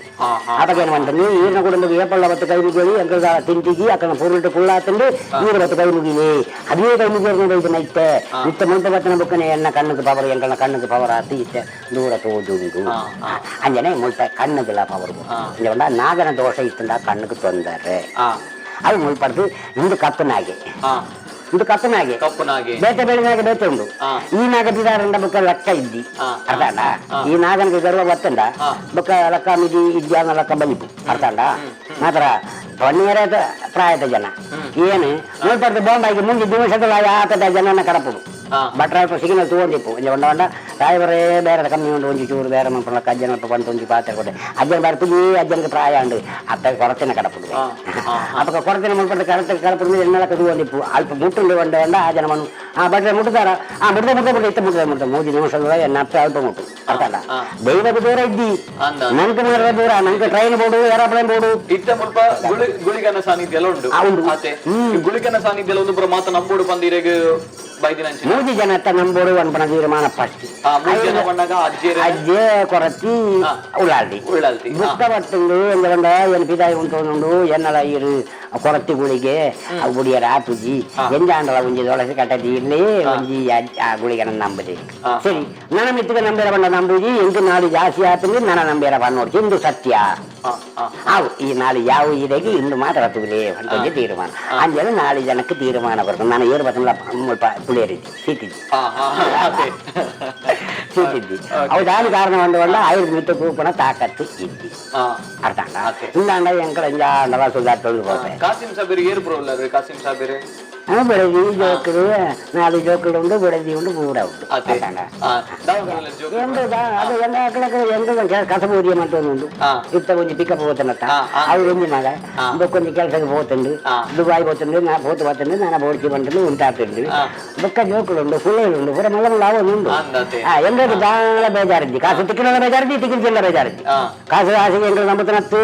ಅಪಗ ಏನು ಬಂತಂದು ಈರಿನ ಕುಟುಂಬಕ್ಕೆ ಏಪಳ್ಳ ಬತ್ತು ಕೈ ಮುಗಿಯಲಿ ಎಂಕಲ್ ತಿಂತಿಗಿ ಅಕ್ಕನ ಪೂರ್ವಿಟ್ಟು ಕುಳ್ಳಾತಂದು ಈರು ಬತ್ತು ಕೈ ಮುಗಿಲಿ ಅದೇ ಕೈ ಮುಗಿಯೋದು ಇದನ್ನ ಇತ್ತೆ ಇತ್ತ ಮುಲ್ಪ ಬತ್ತನ ಬೊಕ್ಕನೆ ಎನ್ನ ಕಣ್ಣುக்கு ಪವರ್ ಎಂಕಲ್ನ ಕಣ್ಣುக்கு ಪವರ್ ಆತು ಇತ್ತೆ ದೂರ ತೋಜುಂಡು ಅಂಜನೆ ಮುಲ್ಪ ಕಣ್ಣುಗೆಲ್ಲ ಪವರ್ ಅಂಜ ನಾಗನ ದೋಷ ಇತ್ತಂದ ಕಣ್ಣುக்கு ತೊಂದರೆ ಅದು ಮುಲ್ಪಡ್ದು ಇಂದು ಕಪ್ಪು ನಾಗೆ. ಇದು ಕಪ್ಪನಾಗೆ. ಕಪ್ಪುನಾಗೆ. ಬೇತೆ ಬೆಳಿನಾಗೆ ಬೇತೆ ಉಂಡು. ಈ ನಾಗ ಬಿದಾರಂಡ ಬೊಕ್ಕ ಲಕ್ಕ ಇದ್ದಿ. ಅರ್ಥಾಂಡ? ಈ ನಾಗನಿಗೆ ಗರ್ವ ಬತ್ತಂಡ ಬೊಕ್ಕ ಲಕ್ಕ ಮಿದಿ ಇದ್ಯಾನ ಲಕ್ಕ ಬಲಿಪು. ಅರ್ಥಾಂಡ? ಮಾತ್ರ ಪನ್ನಿಯರ ಪ್ರಾಯದ ಜನ ಏನು ನೋಡ್ಬಾರ್ದು. ಬಾಂಬಾಯಿಗೆ ಮುಂದೆ ದಿವಸದ ಆತದ ಜನನ ಕಡಪುಡು. ಭಟ್ರ ಅಲ್ಪ ಸಿಗ್ನಲ್ ತಗೊಂಡಿಪ್ಪು ಒಂಜಿ ಒಂಡ ಒಂಡ ರಾಯಬರೇ ಬೇರೆ ಕಮ್ಮಿ ಉಂಡು. ಒಂಜಿ ಚೂರು ಬೇರೆ ಮನ್ಪುನ ಅಜ್ಜನ ಅಲ್ಪ ಬಂತು ಒಂಜಿ ಪಾತ್ರೆ ಕೊಟ್ಟೆ. ಅಜ್ಜನ ಬಾರಿ ಪುಜಿ, ಅಜ್ಜನಿಗೆ ಪ್ರಾಯ ಉಂಡು. ಅತ್ತ ಕೊರತಿನ ಕಡಪುಡು. ಅಪ್ಪಕ ಕೊರತಿನ ಮನ್ಪುನ ಕಡತ ಕಡಪುಡು ಎಣ್ಣಲಕ್ಕ ತಗೊಂಡಿಪ್ಪು. ಅಲ್ಪ ಮುಟ್ಟುಂಡು ಒಂಡ ಒಂಡ ಆ ಜನ ಮನು ಆ ಭಟ್ರೆ ಮುಟ್ಟುತ್ತಾರ. ಆ ಮುಟ್ಟದ ಮುಟ್ಟ ಮುಟ್ಟ ಇತ್ತ ಮುಟ್ಟದ ಮುಟ್ಟ ಮೂಜಿ ನಿಮಿಷದ ಎನ್ನ ಅಪ್ಪ ಅಲ್ಪ ಮುಟ್ಟು. ಅರ್ಥ? ದೈವದ ದೂರ ಇದ್ದಿ. ಅಂದ. ನಂಗೆ ಮಾತ್ರ ದೂರ. ನಂಗೆ ಟ್ರೈನ್ ಬೋಡು, ಏರೋಪ್ಲೇನ್ ಬೋಡು. ಇತ್ತೆ ಮುಲ್ಪ ಗುಳಿಗನ ಸಾನ್ನಿಧ್ಯ ಎಲ್ಲ ಉಂಡು. ಉಂಡು. ಆತೆ. ಈ ಗುಳಿಗನ ಸಾನ್ನಿಧ್ಯ ಒಂದು ಪುರ ಮಾತ ನಂಬೋಡು ಬಂದಿರೆಗ್ ಬೈದಿನಂಚಿನ. ಮೂಜಿ ಜನತ್ತ ನಂಬೋಡು ಅನ್ಪನ ತೀರ್ಮಾನ ಫಸ್ಟ್. ಮೂಜಿ ಜನ ಪಣ್ಣಗ ಅಜ್ಜೆರ್, ಅಜ್ಜೆ, ಕೊರತಿ, ಉಳ್ಳಾಲ್ದಿ. ಉಳ್ಳಾಲ್ತಿ. ಬುಕ್ಕ ಬತ್ತುಂಡು ಎಂದ ಬಂಡ ಎನ್ ಪಿದಾಯಿ ಉಂಟು ಎನ್ನಲ ಇರು ಕೊರತಿ ಗುಳಿಗೆ ಅವು ಬುಡಿಯರ ಆಪುಜಿ. ಎಂಜಾಂಡಲ ಒಂಜಿ ದೊಳಸಿ ಕಟ್ಟದಿ ಇರ್ಲಿ ಒಂಜಿ ಆ ಗುಳಿಗನ ನಂಬುದಿ. ಸರಿ, ನನ್ನ ಮಿತ್ತಿಗೆ ನಂಬೇರ ಬಂಡ ನಂಬುಜಿ. ಎಂಕು ನಾಡು ಜಾಸ್ತಿ ಆತಂದ್ರೆ ನನ್ನ ನಂಬೇರ ನೋಡ್ತಿ. ಇಂದು ಸತ್ಯ. ಹಾ ಹಾ ಆವು ಈ ನಾಳೆ ಯಾವ ಇದಕ್ಕೆ ಇಂದು ಮಾತ್ರ ತೂಲೆ ಅಂತ ಒಂಜಿ ತೀರ್ಮಾನ. ಅಂಜಲ ನಾಳೆ ಜನಕ್ಕೆ ತೀರ್ಮಾನ ಬರ್ತದೆ. ನಾನು ಏರು ಬರ್ತಲ್ಲ ಮುಲ್ಪ ಪುಳಿಯರಿದ್ದಿ ಸೀತಿದ್ದಿ. ಹಾ ಹಾ ಅದೇ. ಸೀತಿದ್ದಿ ಅವು ದಾನಿ ಕಾರಣ ಒಂದು ಬಂಡ ಆಯುರ್ ಮಿತ್ತ ಕೂಪಣ ತಾಕತ್ತು ಇದ್ದಿ. ಅರ್ಥ? ಅದೇ. ಇಂದಾಂಡ ಎಂಕಳ ಇಂಜಾಂಡಲ ಸುಧಾರ್ತೊಂದು ಹೋತೆ. ಕಾಸಿಂ ಸಾಬೇರ್ ಏರು ಬ್ರೋ ಉಲ್ಲಾರು ಕಾಸಿಂ ಸಾಬೇರ್? ಬಿಡದಿ ಜೋಕರು, ನಾಲು ಜೋಕರು ಉಂಡು, ಬಿಡದಿ ಉಂಡು, ಪೂರ ಉಂಡು. ಅದೇ. ಅರ್ಥ? ದಾವಣಗೆರೆ ಜೋಕರು. ಎಂತ ಅದು ಎಂದ ಎಂತ ಕಸಬೂರಿಯ ಅಂತ ಉಂಡು. ಇತ್ತ ಒಂಜಿ ಪಿಕಪ್ ಹೋತನತ್ತ. ಆ, ಆ. ಅವ್ರು ಒಂಜಿ ಮಗ. ಬೊಕ್ಕೊಂಜಿ ಕೆಲಸಕ್ಕೆ ಹೋತುಂಡು. ದುಬಾಯ್ ಹೋತುಂಡು. ನಾ ಪೋತು ಬತ್ತುಂಡು, ನಾನು ಬೋಡ್ಚಿ ಬಂಟುಂಡು ಉಂಟಾತುಂಡು. ಬೊಕ್ಕ ಜೋಕುಲು ಉಂಡು, ಪುಳ್ಳೆಲು ಉಂಡು, ಪೂರ ಮಲ್ಲ ಮಲ್ಲ ಅವು ಉಂಡು. ಅಂದತೆ. ಎಂದ್ರೆ ದಾಳ ಬೇಜಾರಿದ್ದಿ. ಕಾಸು ತಿಕ್ಕಿನ ಬೇಜಾರಿದ್ದಿ, ತಿಕ್ಕಿನ ಬೇಜಾರಿದ್ದಿ. ಕಾಸು ಆಸೆಗೆ ಎಂಗ್ಳು ನಂಬುತ್ತನತ್ತು.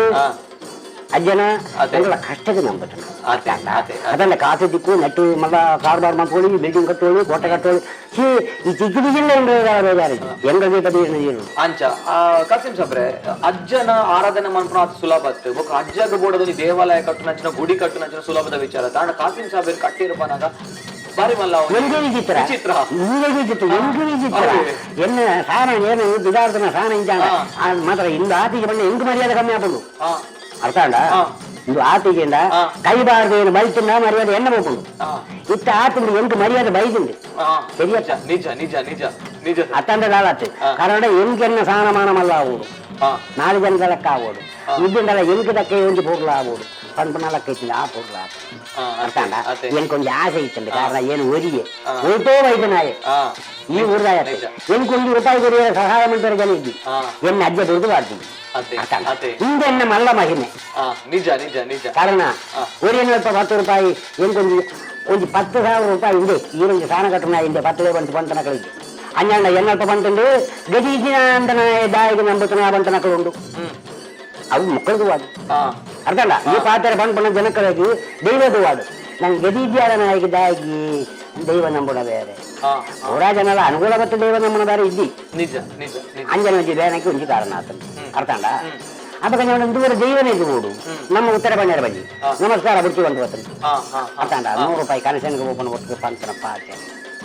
ಅಜ್ಜನ ಅದೇ. ಎಂಗಳ ಕಷ್ಟಕ್ಕೆ ನಂಬುತ್ತನ. ಅದೇ, ಅದೇ. ಅದನ್ನ ಕಾಸು ದಿಕ್ಕು ನೆಟ್ಟು ಮಲ್ಲ ಕಾರ್ಬಾರ್ ಮಾಡ್ಕೊಳ್ಳಿ, ಬಿಲ್ಡಿಂಗ್ ಕಟ್ಟೋಳಿ, ಕೋಟೆ ಕಟ್ಟೋಳಿ. ಈ ಚಿಕ್ಕ ಜಿಲ್ಲೆ ಬೇಜಾರಿದ್ದಿ ಎಂಗಳ ದೀಪ ನೀರು. ಅಂಚ ಕಾಸಿಂ ಸಾಬ್ರೆ, ಅಜ್ಜನ ಆರಾಧನೆ ಮನ್ಪುನ ಅದು ಸುಲಭ ಅತ್ತು. ಬೊಕ್ಕ ಅಜ್ಜಗ ಬೋಡದಲ್ಲಿ ದೇವಾಲಯ ಕಟ್ಟುನಂಚಿನ, ಗುಡಿ ಕಟ್ಟುನಂಚಿನ ಸುಲಭದ ವಿಚಾರ. ತಾಂಡ ಕಾಸಿಂ ಸಾಬೇರ್ ಕಟ್ಟಿರಪನಾಗ ಬಾರಿ ಮಲ್ಲ ಒಂದು ಎಂಗೆ ವಿಚಿತ್ರ. ವಿಚಿತ್ರ. ಈಗ ವಿಚಿತ್ರ, ಎಂಗೆ ವಿಚಿತ್ರ. ಅದೇ. ಎನ್ನ ಸಾನ ಏನು ಬಿದಾರ್ದನ ಸಾನ ಇಂಜಾಂಡ. ಮಾತ್ರ ಇಂದು ಆತಿಗೆ ಬಣ್ಣ ಎಂಕ್ ಮರ್ಯಾದೆ ಕಮ್ಮಿ ಆಪುಂಡು. ಅರ್ಥ ಆಂಡ? ಇಂದು ಆತಿಗೆಂಡ ಕೈಬಾರ್ದು ಏನು ಬೈತುಂಡ ಮರ್ಯಾದೆ ಎನ್ನ ಹೋಗುಂಡು. ಇತ್ತ ಆತುಂಡು ಎಂಕ್ ಮರ್ಯಾದೆ ಬೈದುಂಡು. ಸರಿಯತ್ತ? ನಿಜ ನಿಜ ನಿಜ ನಿಜ ಸರ್. ಅತ್ತಂಡ ದಾಳತ್ತು. ಕಾರಣ ಎಂಕೆನ್ನ ಸಾನಮಾನ ಮಲ್ಲ ಆವೋಡು. ನಾಲು ಜನದ ಲೆಕ್ಕ ಆವೋಡು. ಇದ್ದಿಂಡಲ ಎಂಕ್ ದಕ್ಕ ಒಂಜಿ ಪೊರ್ಲು ಆವೋಡು ಪನ್ಪುನ ಲೆಕ್ಕ ಇತ್ತಿಲ್ಲ ಆ ಪೊರ್ಲು ಆತು. ಅರ್ಥ ಆಂಡ? ಅದೇ. ಎಂಕ್ ಒಂಜಿ ಆಸೆ ಇತ್ತುಂಡು. ಕಾರಣ ಏನು ಒರಿಯೆ ಒಯ್ತೋ ವೈದ್ಯನಾಯೆ ಈ ಊರ್ದಾಯ. ಎಂಕ್ ಒಂಜಿ ರೂಪಾಯಿ ಕೊರಿಯರ ಸಹಾಯ ಮನ್ಪೆರೆ ಜನ ಇದ್ದಿ. ಎನ್ನ ಅಜ್ಜ ದುಡ್ದು ಬಾರ್ದಿ. ಅದೇ. ಅರ್ಥ ಆಂಡ? ಅದೇ. ಇಂದು ಎನ್ನ ಮಲ್ಲ ಮಹಿಮೆ. ನಿಜ ನಿಜ ನಿಜ. ಕಾರಣ ಒರಿಯನ ಅಲ್ಪ 10 ರೂಪಾಯಿ ಎಂಕೊಂಜಿ ಒಂಜಿ 10,000 ರೂಪಾಯಿ ಇಂದೆ ಈರೊಂಜಿ ಸಾನ ಕಟ್ಟುನ ಇಂದೆ ಪತ್ತು ಬಂತು ಬಂತನ ಕಳಿದ್ದು. ಅಂಜಾಂಡ ಎನ್ನಲ್ಪ ಬಂತುಂಡು ಗತಿ ಅಂದನ ದಾಯಿಗೆ ನಂಬುತ್ತನ ಬಂತನ ಉಂಡು. ಅವು ಮಕ್ಕಳಿಗೂ ವಾದು. ಅರ್ಥ ಅಲ್ಲ? ಈ ಪಾತ್ರ ಬಂದ್ಪಣ್ಣ ಜನಕ್ಕಳಿಗೆ ದೈವದ ವಾದು. ನಂಗೆ ಗದೀದ್ಯಾದ ನಾಯಿಗೆ ದಾಯಿಗೆ ದೈವ ನಂಬುಣ ಬೇರೆ. ಪೂರಾ ಜನರ ಅನುಕೂಲ ಬತ್ತ ದೈವ ನಂಬುಣ ಬೇರೆ ಇದ್ದಿ. ನಿಜ ನಿಜ ನಿಜ. ಅಂಜನ ಒಂಜಿ ಬೇನಕ್ಕೆ ಒಂಜಿ ಕಾರಣ ಆತನು. ಅರ್ಥ ಅಲ್ಲ? ಅಪಗ ನಾವು ದೂರ ದೈವನೇ ಬೋಡು. ನಮ್ಮ ಉತ್ತರ ಬಣ್ಣರ ಬನ್ನಿ ನಮಸ್ಕಾರ ಬಿಡ್ತೀವಿ ಅಂತ ಗೊತ್ತು. ಹಾ ಹಾ ಅರ್ಥ? 100 ರೂಪಾಯಿ ಕನೆಕ್ಷನ್ಗೆ ಓಪನ್ ಒಟ್ಟು ಪಂತನ ಪಾತೆ.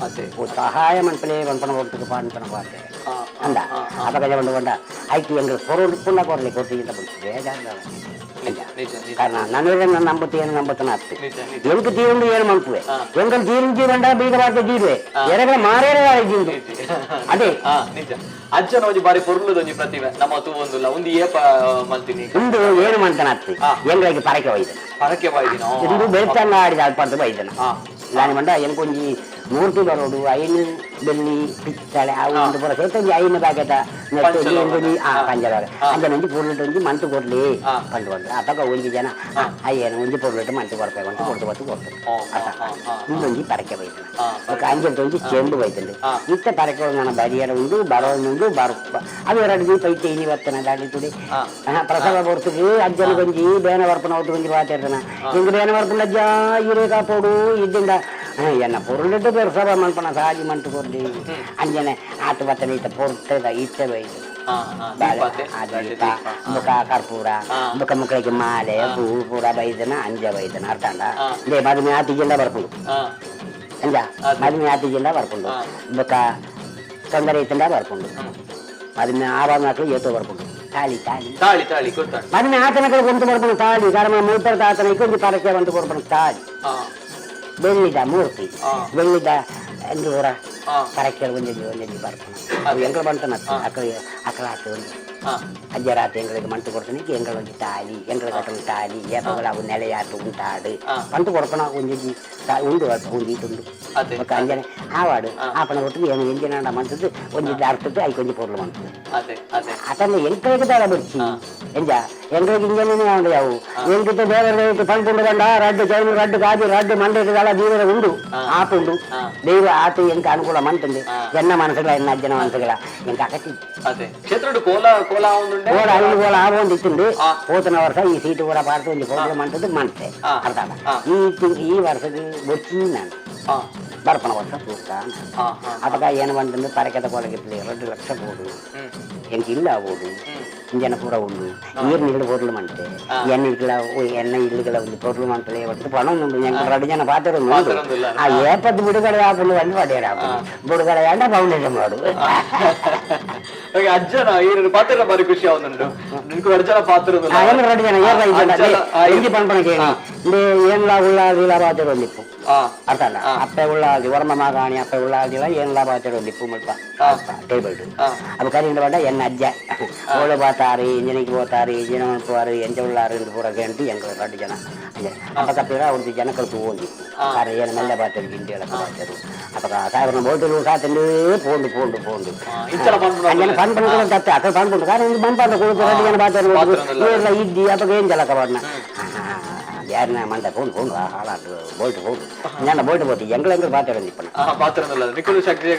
ಅದೇ. ಓ ಸಹಾಯ ಮನ್ಪಲೆ ಪನ್ಪನ ಒಟ್ಟುக்கு ಪಂತನ ಪಾತೆ ಅಂದ. ಅಪಗ ಒಂದು ಬಂಡ ಆಯ್ತು ಎಂಗಳು ಕೊರೋಡು ಪುಣ್ಯ ಕೊರಲಿ ಕೊಡ್ತೀವಿ ಅಂತ ಬಂತು ಬೇಜಾರು. ನಿಜ ನಿಜ ನಿಜ. ಕಾರಣ ನನ್ನ ನಂಬುತ್ತೆ ಏನು ನಂಬುತ್ತನ ಅತ್ತು. ನಿಜ ನಿಜ. ಎಂಕ್ ತೀರುಂಡು ಏನು ಮನ್ಪುವೆ. ಎಂಕಲ್ ತೀರುಂಡು ಬಂಡ ಬೀಗ ಬಾರ್ದ ಜೀರುವೆ ಎರಗಳ ಮಾರೇರ ಜೀರುಡು ಅದೇ. ನಿಜ. ಅಜ್ಜನ ಒಂಜಿ ಬಾರಿ ಪೊರ್ಲುದ ಒಂಜಿ ಪ್ರತಿಮೆ ನಮ್ಮ ತೂವೊಂದುಲ್ಲ. ಒಂದು ಏಪ ಮಲ್ತಿನಿ? ಇಂದು ಏನು ಮಂತನ ಅತ್ತು. ಎಂಗಳಿಗೆ ಪರಕೆ ಒಯ್ದನ. ಪರಕೆ ಬಾಯ್ದಿನ. ಇಂದು ಬೆಳ್ತಂಗ ಆಡಿದ ಅಲ್ಪಂತ ಬೈದನ. ದಾನಿ ಮಂಡ ಎಂಕೊಂಜಿ ಮೂರ್ತಿ ಬರೋಡು ಐನು ಬೆಳ್ಳಿ ಪಿತ್ತಳೆ ಅವು ಒಂದು ಪೂರ ಸೇತ ಒಂಜಿ ಐನು ಪ್ಯಾಕೆಟ ಪಂಚಲೋಹ. ಪಂಚಲೋಹ. ಅಂಚನೆ ಒಂಜಿ ಪೊರ್ಲುಟ್ ಒಂಜಿ ಮಂತು ಕೊಡ್ಲಿ ಪಂಡು ಪಂಡು. ಅಪಗ ಒಂಜಿ ಜನ ಅಯ್ಯನ ಒಂಜಿ ಪೊರ್ಲುಟ್ ಮಂತು ಕೊರ್ಪೆ ಮಂತು ಕೊಡ್ತು ಬತ್ತು ಕೊಡ್ತು. ಇಂದೊಂಜಿ ಪರಕೆ ಬೈದನ. ಬೊಕ ಅಂಚೆಡ್ ಒಂಜಿ ಚೆಂಡು ಬೈತುಂಡು. ಇತ್ತ ಪರಕೆ ನನ್ನ ಬರಿಯರ ಉಂಡು ಬರೋನುಂಡು ಬರು ಅದು ಎರಡು ದೀಪ ಇತ್ತೆ ಇನಿ ಬರ್ತನ ದಾಡಿ ತುಡಿ. ಪ್ರಸವ ಪೊರ್ತುಗು ಅಜ್ಜನ ಒಂಜಿ ಬೇನ ಬರ್ಪುನ ಒಟ್ಟು ಒಂಜಿ ಪಾತೆರ್ದನ. ಎಂಕ್ ಬೇನ ಬರ್ಪುಂಡ ಅಜ್ಜ ಈರೆ ಕಾಪೋಡು ಇದ್ದಿಂದ ಎನ್ನ ಪೊರುಳಿಟ್ಟು ಪ್ರಸವ ಮನ್ಪುನ ಸಾಜಿ ಮಂತು ಕೊರ್ಲಿ ಅಂಜನೆ ಆತು ಬತ್ತನ ಇತ್ತ ಪೊರ್ತದ ಇತ್ತೆ ಬೈದು. ಹಾ ಹಾ ದೀಪ ಅತೆ. ಆ ದೀಪ ಬೊಕ ಕರ್ಪೂರ ಬೊಕ ಮಕ್ಕಳಿಗೆ ಮಾಲೆ ಪೂ ಪೂರ ಬೈದನ ಅಂಜ ಬೈದನ. ಅರ್ಥ ಆಂಡ? ಇಂದೇ ಮದುಮೆ ಆತಿಜಿಂದ ಬರ್ಪುಂಡು. ಅಂಜ ಮದುಮೆ ಆತಿಜಿಂದ ಬರ್ಪುಂಡು. ಬೊಕ ತೊಂದರೆ ಇತ್ತಂಡ ಬರ್ಪುಂಡು. ಮದುಮೆ ಆವಾಗ ಏತೋ ಬರ್ಪುಂಡು ತಾಳಿ ತಾಳಿ. ತಾಳಿ ತಾಳಿ ಗೊತ್ತಾಂಡು. ಮದುಮೆ ಆತನಕಳು ಕೊಂತು ಬರ್ಪುಂಡು ತಾಳಿ. ಕಾರಣ ಮೂತರ ತಾತನ ಒಂಜಿ ಪರಕೆ ಬಂತು ಕೊರ್ಪುಂಡು ತಾಳಿ. ಬೆಳ್ಳಿದ ಮೂರ್ತಿ, ಬೆಳ್ಳಿದ ಎಂದು ಪೂರ ಪರಕ್ಕೆ ಒಂಜೊಂಜಿ ಒಂಜೊಂಜಿ ಬರ್ಪುನ. ಅವು ಎಂಕಲ್ ಬಂತನ ಅಕಲ್ ಅಕಲ ಆತು ಒಂಜಿ ಅಜ್ಜರಾತ ಎಂಗಳಿಗೆ ಮಂತು ಕೊಡ್ತಾನೆ. ಎಂಗಳ ಒಂಜಿ ತಾಲಿ, ಎಂಗಳ ಕಟ್ಟಲು ತಾಲಿ ಏಪಗಳ ಅವು ನೆಲೆಯಾತು ಉಂಟಾಡು ಪಂತು ಕೊಡ್ಪಣ ಒಂಜೊಂಜಿ ಉಂಡು, ಅಲ್ಪ ಒಂಜಿ ಉಂಡು. ಬೊಕ್ಕ ಅಂಜನೆ ಆವಾಡು ಆಪಣ ಒಟ್ಟಿಗೆ ಏನು ಎಂಜಿನ ಮಂತದ್ದು ಒಂಜಿ ಅರ್ಥದ್ದು ಐಕ್ ಒಂಜಿ ಪೊರ್ಲು ಮಂತದ್ದು. ಅದೇ ಅದೇ. ಅತನ್ನ ಎಂಕಳಿಗೆ ದಾದ ಬುಡ್ಚಿ ಎಂಜ ಎಂಗಳಿಗೆ ಇಂಜನೇ ಉಂಡು. ಯಾವು ಎಂಕಿತ ಬೇರೆ ಪಂಪುಂಡು ಬಂಡ ರಡ್ಡು ಚೈನು ರಡ್ಡು ಗಾಜು ರಡ್ಡು ಮಂಡೆಗೆ ದಾಳ ದೀವರ ಉಂಡು ಆಪುಂಡು ದೈವ ಆತು ಎಂಕ ಅನುಕೂಲ ಮಂತುಂಡು. ಎನ್ನ ಮನಸ್ಸುಗಳ ಎನ್ನ ಅಜ್ಜನ ಮನಸ್ಸುಗಳ ಎಂಕ ಅಗತ್ಯ. ಅದೇ ಕ್ಷೇತ್ರಡ್ ಕೋಲ ಕೋಲ ಆವೊಂದುಂಡೆ. ಕೋಲ ಅಲ್ಲಿ ಕೋಲ ಆವೊಂದಿತ್ತುಂಡು. ಪೋತನ ವರ್ಷ ಈ ಸೀಟು ಪೂರ ಪಾಡ್ದು ಒಂಜಿ ಕೋಲ ಮಂತದ್ದು ಮಂತೆ ಅರ್ಥ. ಈ ವರ್ಷದ ಬೊಚ್ಚಿ ನಾನು ಬರ್ಪಣ ವರ್ಷ ತೂಕ. ಹಾ ಹಾ ಅಪಗ ಏನು ಬಂತಂದು ಪರಕೆದ ಕೋಲಕ್ಕೆ 2 ಲಕ್ಷ ಬೋಡು ಎಂಕ್ ಇಲ್ಲ ಬೋಡು ಇಂಜನ ಪೂರ ಉಂಡು. ನೀರು ನೀರು ಪೊರ್ಲು ಮಂತೆ ಎಣ್ಣೆ ಇಡ್ಲ ಎಣ್ಣೆ ಇಲ್ಲುಗಳ ಒಂದು ಪೊರ್ಲು ಮಂತಲೆ ಒಟ್ಟು ಪಣ ಉಂಡು. ಎಂಕ್ ರಡ್ಡು ಜನ ಪಾತ್ರ ಉಂಡು. ಪಾತೆರೊಂದುಲ್ಲ. ಆ ಏಪದ್ದು ಬಿಡುಗಡೆ ಆಪುಂಡು ಒಂದು ಪಡೆಯರ ಆಪುಂಡು ಬಿಡುಗಡೆ ಆಂಡ ಫೌಂಡೇಶನ್ ಮಾಡು. ಹಾಗೆ ಅಜ್ಜನ ಈರು ಪಾತ್ರ ಬಾರಿ ಖುಷಿ ಆವೊಂದುಂಡು. ನಿನ್ಕು ಅಜ್ಜನ ಪಾತ್ರ. ಏನು ರಡ್ಡು ಜನ ಏರ್ಲ ಇಜ್ಜಂಡ ಇಂಜಿ ಪನ್ಪಣ ಕೇಳಿ ಇಂದು ಏನ್ಲಾ ಉಳ್ಳಾದಿಲ ಪಾತೆರ ಒಂದಿಪ್ಪು. ಅರ್ಥ ಅಲ್ಲ ಅಪ್ಪೆ ಉಳ್ಳಾದಿ ವರ್ಮ ಮಾಗಾಣಿ ಅಪ್ಪೆ ಉಳ್ಳಾದಿಲ ಏನ್ಲಾ ಪಾತೆರ ಒಂದಿಪ್ಪು ಮುಲ್ಪ ಟೇಬಲ್. ಅಪ್ಪ ಕರಿಂಡ ಬಂಡ ಎನ್ನ ಅಜ್ಜ ಓಳು ಬಾತಾರಿ ಇಂಜನಿಗೆ పోతారు ಇಂಜಿನ ಮನ್ಪುವಾರು ಎಂಚ ಉಳ್ಳಾರು ಇಂದು ಪೂರ ಕೇಂತು ಎಂಕಲ್ ರಡ್ಡು ಜನ ಅಪ್ಪ ಕಪ್ಪಿರ ಅವ್ರದ್ದು ಜನಕಲ್ ತೂವೊಂದಿಪ್ಪು. ಕಾರಣ ಏನು ಮೆಲ್ಲ ಪಾತೆರು ಗಿಂಡಿ ಎಳಕ ಪಾತೆರು. ಅಪ್ಪಗ ಸಾಯಬ್ರನ ಬೋಟಲು ಸಾತಂಡು ಪೋಂಡು ಪೋಂಡು ಪೋಂಡು. ಇಂಚಲ ಪನ್ಪುನ. ಅಂಜನ ಪನ್ಪುನ ತತ್ತೆ ಅಕಲ್ ಪನ್ಪುಂಡು. ಕಾರಣ ಇಂದು ಮನ್ಪಂಡ ಕುಡುಕು ರಡ್ಡು ಜನ ಪಾತೆರು ಏರ್ಲ ಇದ್ದಿ. ಅಪ್ಪಗ ಏನ್ ಜಲಕ ಪಾಡ್ನ ಯಾರನ್ನ ಮಂಡ ಪೋಂಡು ಪೋಂಡು ಹಾಳಾಡು ಬೋಲ್ಟ್ ಬೋಲ್ಟ್ ഞാൻ ಬೋಲ್ಟ್ പോത്തി ಎಂಗಳ ಎಂಗಳ ಪಾತೆರು ಒಂದಿಪ್ಪಣ. ಪಾತ್ರ ನಿಕುಲು ಶಕ್ತಿ.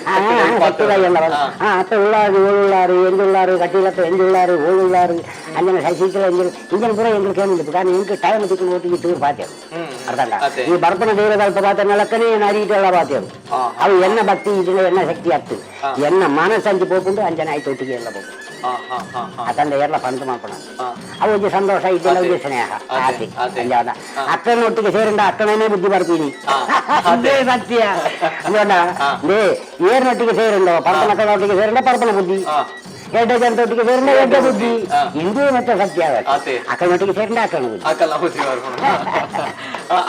ಅಪ್ಪ ಉಳ್ಳಾರು ಓಳುಳ್ಳಾರು ಎಂಜುಳ್ಳಾರು ಕಟ್ಟಿಲಪ್ಪ ಎಂಜುಳ್ಳಾರು ಓಳುಳ್ಳಾರು ಅಂಜನ ಸೈಕಲ್ ಎಂಜಲ್ ಇಂಜನ್ ಪೂರ ಎಂಗಳಿಗೆ ಏನಿಲ್ಲ. ಕಾರಣ ಎಂಕ್ ಟೈಮ್ ತಿಕ್ಕೊಂಡು ಓಟಿಗೆ ಟೂರ್ ಪಾತೆರು ಅರ್ಥ. ಈ ಬರ್ಪಣ ದೇವರದ ಅಲ್ಪ ಪಾತೆರ ಲಕ್ಕನೇ ಅರಿಯಿಟೆಲ್ಲ ಪಾತೆರು. ಅವು ಎನ್ನ ಭಕ್ತಿ ಇದಿಲ್ಲ ಎನ್ನ ಶಕ್ತಿ ಅತ್ತು ಎನ್ನ ಮನಸ್ಸಂಚಿ ಪೋಪುಂಡು ಅಂಜನ ಆಯ್ತು ಒಟ್ಟಿಗೆ ಎಲ್ಲ ಪೋಪುಂಡು. ಹಾ ಹಾ ಹಾ ಹಾ ಅತಂದ ಏರ್ಲ ಪಂತು ಮಾಡ್ಪಣ ಅವು ಒಂಜಿ ಸಂತೋಷ ಇದೆಲ್ಲ ಒಂಜಿ ಸ್ನೇಹ ಆತಿ ಅಂಜಾಡ ಅಕ್ಕನ ಒಟ್ಟಿಗೆ ಸೇರಂಡ ಅಕ್ಕನೇ ಬುದ್ಧಿ ಬರ್ತೀನಿ ಅದೇ ಸತ್ಯ. ಅಂಜಾಡ ಲೇ ಏರ್ನೊಟ್ಟಿಗೆ ಸೇರಂಡ ಪರ್ಪನ ಒಟ್ಟಿಗೆ ಸೇರಂಡ ಪರ್ಪನ ಬುದ್ಧಿ, ಎಡ್ಡ ಜನತೊಟ್ಟಿಗೆ ಸೇರಂಡ ಎಡ್ಡ ಬುದ್ಧಿ. ಇಂದೇ ಮತ್ತೆ ಸತ್ಯ. ಅದೇ. ಅಕ್ಕನೊಟ್ಟಿಗೆ ಸೇರಂಡ ಅಕ್ಕನ ಬುದ್ಧಿ. ಅಕ್ಕಲ್ಲ ಬುದ್ಧಿ ಬರ್ಪುಂಡು.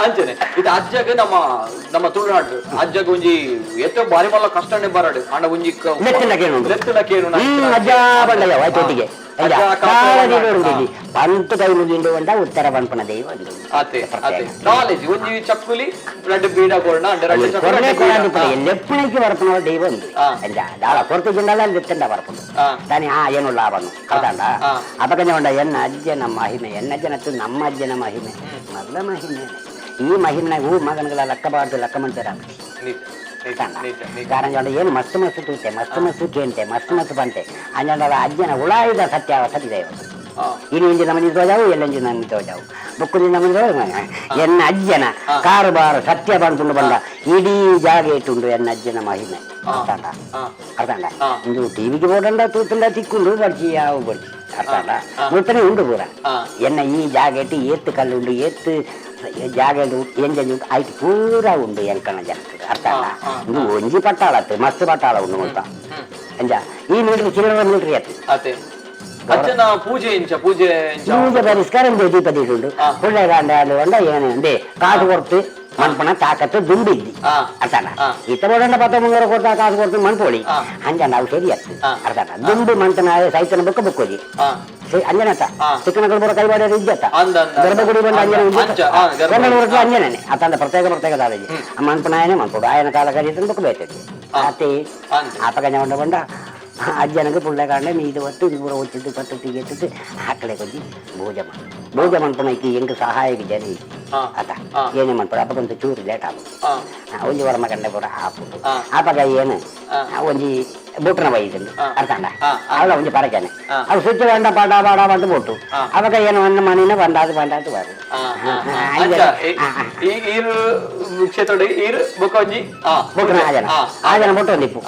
ಅಂಚನೆ ಇದು ಅಜ್ಜಗ್ ನಮ್ಮ ನಮ್ಮ ತುಳುನಾಡು ಅಜ್ಜಗ್ ಒಂಜಿ ಎತ್ತೋ ಬಾರಿ ಮಲ್ಲ ಕಷ್ಟನೇ ಬರಡು ಅಂಡ ಒಂಜಿ ಲೆತ್ತಿನ ಕೇನುಂಡು. ಲೆತ್ತಿನ ಕೇನು. ಅಜ್ಜ ಬಂಡಯ್ಯ ಆಯ್ತು ಒಟ್ಟಿಗೆ ಅಜ್ಜ ಕಾಪು ಪಂತು ಕೈ ಮುಗಿಂಡು ಬಂಡ ಉತ್ತರ ಪನ್ಪನ ದೈವ ಒಂದು. ಅತೆ ಅತೆ ನಾಲೆಜ್ ಒಂಜಿ ಚಕ್ಕುಲಿ ರಡ್ಡು ಬೀಡ ಕೊರ್ಣ ಅಂಡ ರಡ್ಡು ಚಕ್ಕುಲಿ ಕೊರನೆ ರಡ್ಡು ಬೀಡ. ಕೊರಾದಿಪ್ಪುನ ಲೆಪ್ಪುನಕ್ಕೆ ಬರ್ಪುನ ದೈವ ಒಂದು. ದಾಳ ಕೊರತೆ ಜಿಂಡಲ ಲೆತ್ತಂಡ ಬರ್ಪುಂಡು ತಾನೆ ಆ ಏನು ಲಾಭನು ಅದಾಂಡ. ಅಪಕಂಜ ಉಂಡ ಎನ್ನ ಅಜ್ಜನ ಮಹಿಮೆ ಎನ್ನ ಅಜ್ಜನತ್ತು ನಮ್ಮ ಅಜ್ಜನ ಮಹಿಮೆ ಮಲ್ಲ ಮಹಿಮೆ. ಈ ಮಹಿಮೆ ಹೂ ಮಗನಗಳ ಲಕ್ಕ ಬಾರ್ದು ಲಕ್ಕ ಮಂತರ. ನಿಜ ನಿಜ ನಿಜ ನಿಜ. ಕಾರಣ ಏನು ಮಸ್ತ್ ಮಸ್ತ್ ತೂತೆ ಮಸ್ತ್ ಮಸ್ತ್ ಕೇಂತೆ ಮಸ್ತ್ ಮಸ್ತ್ ಬಂತೆ ಅಂಜಂಡ ಅಜ್ಜನ ಉಳಾಯಿದ ಸತ್ಯಾವಸ್ಥೆ ದೈವ. ಇನ್ನು ಇಂಜಿ ನಮನಿ ತೋಜಾವು ಎಲ್ಲಂಜಿ ನಮನಿ ತೋಜಾವು ಬೊಕ್ಕುಂಜಿ ನಮನಿ ತೋಜಾವು ಎನ್ನ ಅಜ್ಜನ ಕಾರುಬಾರು ಸತ್ಯ ಬಂದುಂಡು ಬಂದ ಇಡೀ ಜಾಗ ಇಟ್ಟುಂಡು ಎನ್ನ ಅಜ್ಜನ ಮಹಿಮೆ ಅರ್ಥಾಂಡ. ಅರ್ಥಾಂಡ ಇಂದು ಟಿವಿಗೆ ಬೋಡಂಡ ತೂತುಂಡ ತಿಕ್కుంಡು ಬರ್ಚಿ ಯಾವ ಬರ್ಚಿ ಅರ್ಥಾಂಡ ಮುಲ್ತನೆ ಉಂಡು ಪೂರ. ಎನ್ನ ಈ ಜಾಗ ಇಟ್ಟು ಏತ್ತು ಕಲ್ಲುಂಡು ಏತ್ತು ಜಾಗ ಎಂಜ ಆಯ್ತು ಪೂರ ಉಂಡು ಎಂಕಣ ಜನಕ್ಕೆ ಅರ್ಥಾಂಡ. ಇಂದು ಒಂಜಿ ಪಟ್ಟಾಳತ್ತು ಮಸ್ತ್ ಪಟ್ಟಾಳ ಉಂಡು ಮುಲ್ಪ ಎಂಜ ಈ ಮಿಲಿಟರಿ ಚಿಲ್ಲರೆ ಮಿಲಿಟರಿ ಅತ್ತು. ಅತೆ ಅಜ್ಜನ ಪೂಜೆ ಇಂಚ ಪೂಜೆ ಇಂಚ. ಪೂಜೆ ಪರಿಷ್ಕಾರ ದೀಪ ದೀಡುಂಡು ಪುಳ್ಳೆ ಕಾಂಡ ಬಂಡ ಏನು ಅಂದೆ ಕಾಸು ಕೊಡ್ತು ಮನ್ಪಣ ತಾಕತ್ತು ದುಂಬಿದ್ದಿ ಅರ್ಥಾನ. ಇತ್ತ ಬೋಡಂಡ ಪತ್ತ ಮುನ್ನೂರು ಕೊಡ್ತಾ ಕಾಸು ಕೊಡ್ತು ಮನ್ಪೋಳಿ ಅಂಜಂಡ ಅವು ಸರಿ ಅತ್ತು ಅರ್ಥಾನ. ದುಂಬು ಮಂತನ ಸೈತನ ಬುಕ್ಕ ಬುಕ್ಕೋಜಿ ಅಂಜನತ ಚಿಕ್ಕನಕಲ್ ಬರೋ ಕೈವಾಡ ಇಜ್ಜತ್ತ ಅಂದ ಅಂದ ಗರ್ಭಗುಡಿ ಬಂದ ಅಂಜನ ಅಂಚ, ಗರ್ಭಗುಡಿ. ಗರ್ಭಗುಡಿ ಅಂಜನೇ ಅತ್ತಂದ ಪ್ರತ್ಯೇಕ ಪ್ರತ್ಯೇಕ ದಾದಾಜಿ ಮನ್ಪನಾಯನೆ ಮನ್ಪೋಡು ಆಯನ ಕಾಲ ಕರೀತನ ಬುಕ್ಕ ಬೇತೈತಿ ಆತಿ. ಅಂದೆ. ಆಪಗಂಜ ಉಂಡ ಬಂಡ ಅಜ್ಜನಗೆ ಪುಳ್ಳೆ ಕಾಂಡೆ ಇದು ಒತ್ತು ಇದು ಪೂರ ಒಚ್ಚಿದ್ದು ಪತ್ತು ಎತ್ತಿದ್ದು ಆಕಳೆ ಕೊಂಚಿ ಭೋಜ ಮಾಡು ಭೋಜ ಮನ್ಪುನ ಎಂಕ್ ಸಹಾಯಕ್ಕೆ ಜನ ಅತ ಏನೇ ಮನ್ಪುಡು ಅಪಗೊಂದು ಚೂರು ಲೇಟ್ ಆಪುಂಡು. ಒಂಜಿ ವರ ಮಗಂಡೆ ಪೂರ ಆಪುಂಡು. ಆಪಗ ಏನು ಒಂಜಿ ಬೊಟ್ಟನ ಬೈದುಂಡು ಅರ್ಥಾಂಡ ಅವಳ ಒಂಜಿ ಪರಕೆನೆ ಅವು ಸ್ವಿಚ್ വേണ്ട ಪಾಡ ಪಾಡ ಬಂದು ಬೊಟ್ಟು ಅವಾಗ ಏನು ಒಂದು ಮನಿನ ಬಂದಾದು ಬಂದಾದು ಬಾರು. ಅಂಚ ಈ ಈರು ಕ್ಷೇತ್ರಡ್ ಈರು ಬೊಕ್ಕ ಒಂಜಿ ಬೊಟ್ಟನ ಆಜನ ಆಜನ ಬೊಟ್ಟು ಒಂದಿಪ್ಪು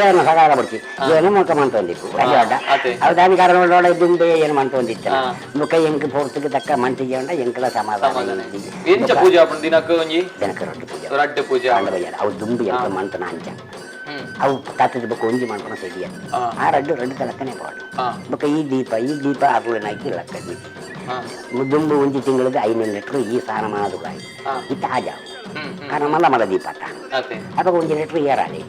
ಏನು ಸಕಾಲ ಬಡ್ಚಿ ಏನು ಮೊಕ್ಕ ಮಂತ ಒಂದಿಪ್ಪು ಅಡ್ಡ. ಅವು ದಾನಿ ಕಾರಣ ದುಂಬೆ ಏನು ಮಂತ ಒಂದಿತ್ತ ಬೊಕ್ಕ ಎಂಕ್ ಪೋರ್ತುಗೆ ತಕ್ಕ ಮಂತಿಗೆ ಉಂಡ ಎಂಕಲ ಸಮಾಧಾನ ಇದ್ದಿ. ಎಂಚ ಪೂಜೆ ಆಪುಂಡು ದಿನಕ್ಕೆ ಒಂಜಿ? ದಿನಕ್ಕೆ ರೊಟ್ಟಿ ಪೂಜೆ. ರಡ್ಡು ಪೂಜೆ. ಕಾಂಡ ಬಯ್ಯಾರ ಅವು ದುಂಬು ಎಂಕ ಮಂತನ ಅಂಚ ಅವು ತಾತದ ಬೊಕ್ಕ ಒಂಜಿ ಮನ್ಪುನ ಸರಿಯ ಆ ರಡ್ಡು ರಡ್ಡು ತಲಕ್ಕನೆ ಪಾಡು. ಬೊಕ್ಕ ಈ ದೀಪ ಈ ದೀಪ ಅರುಳನಾಕಿ ಲಕ್ಕ ದುಂಬು ಒಂಜಿ ತಿಂಗಳಿಗೆ 500 ಲೀಟ್ರ್ ಈ ಸ್ನಾನ ಮಾಡೋದು ಇತ್ತ ಆಜಾವು. ಹ್ಮ್ ಹ್ಮ್ ಕಾರಣ ಮಲ್ಲ ಮಲ್ಲ ದೀಪ ಅತ್ತ. ಅದೇ. ಅಪಗ ಒಂಜಿ ಲೀಟ್ರ್ ಏರಾಲಿ.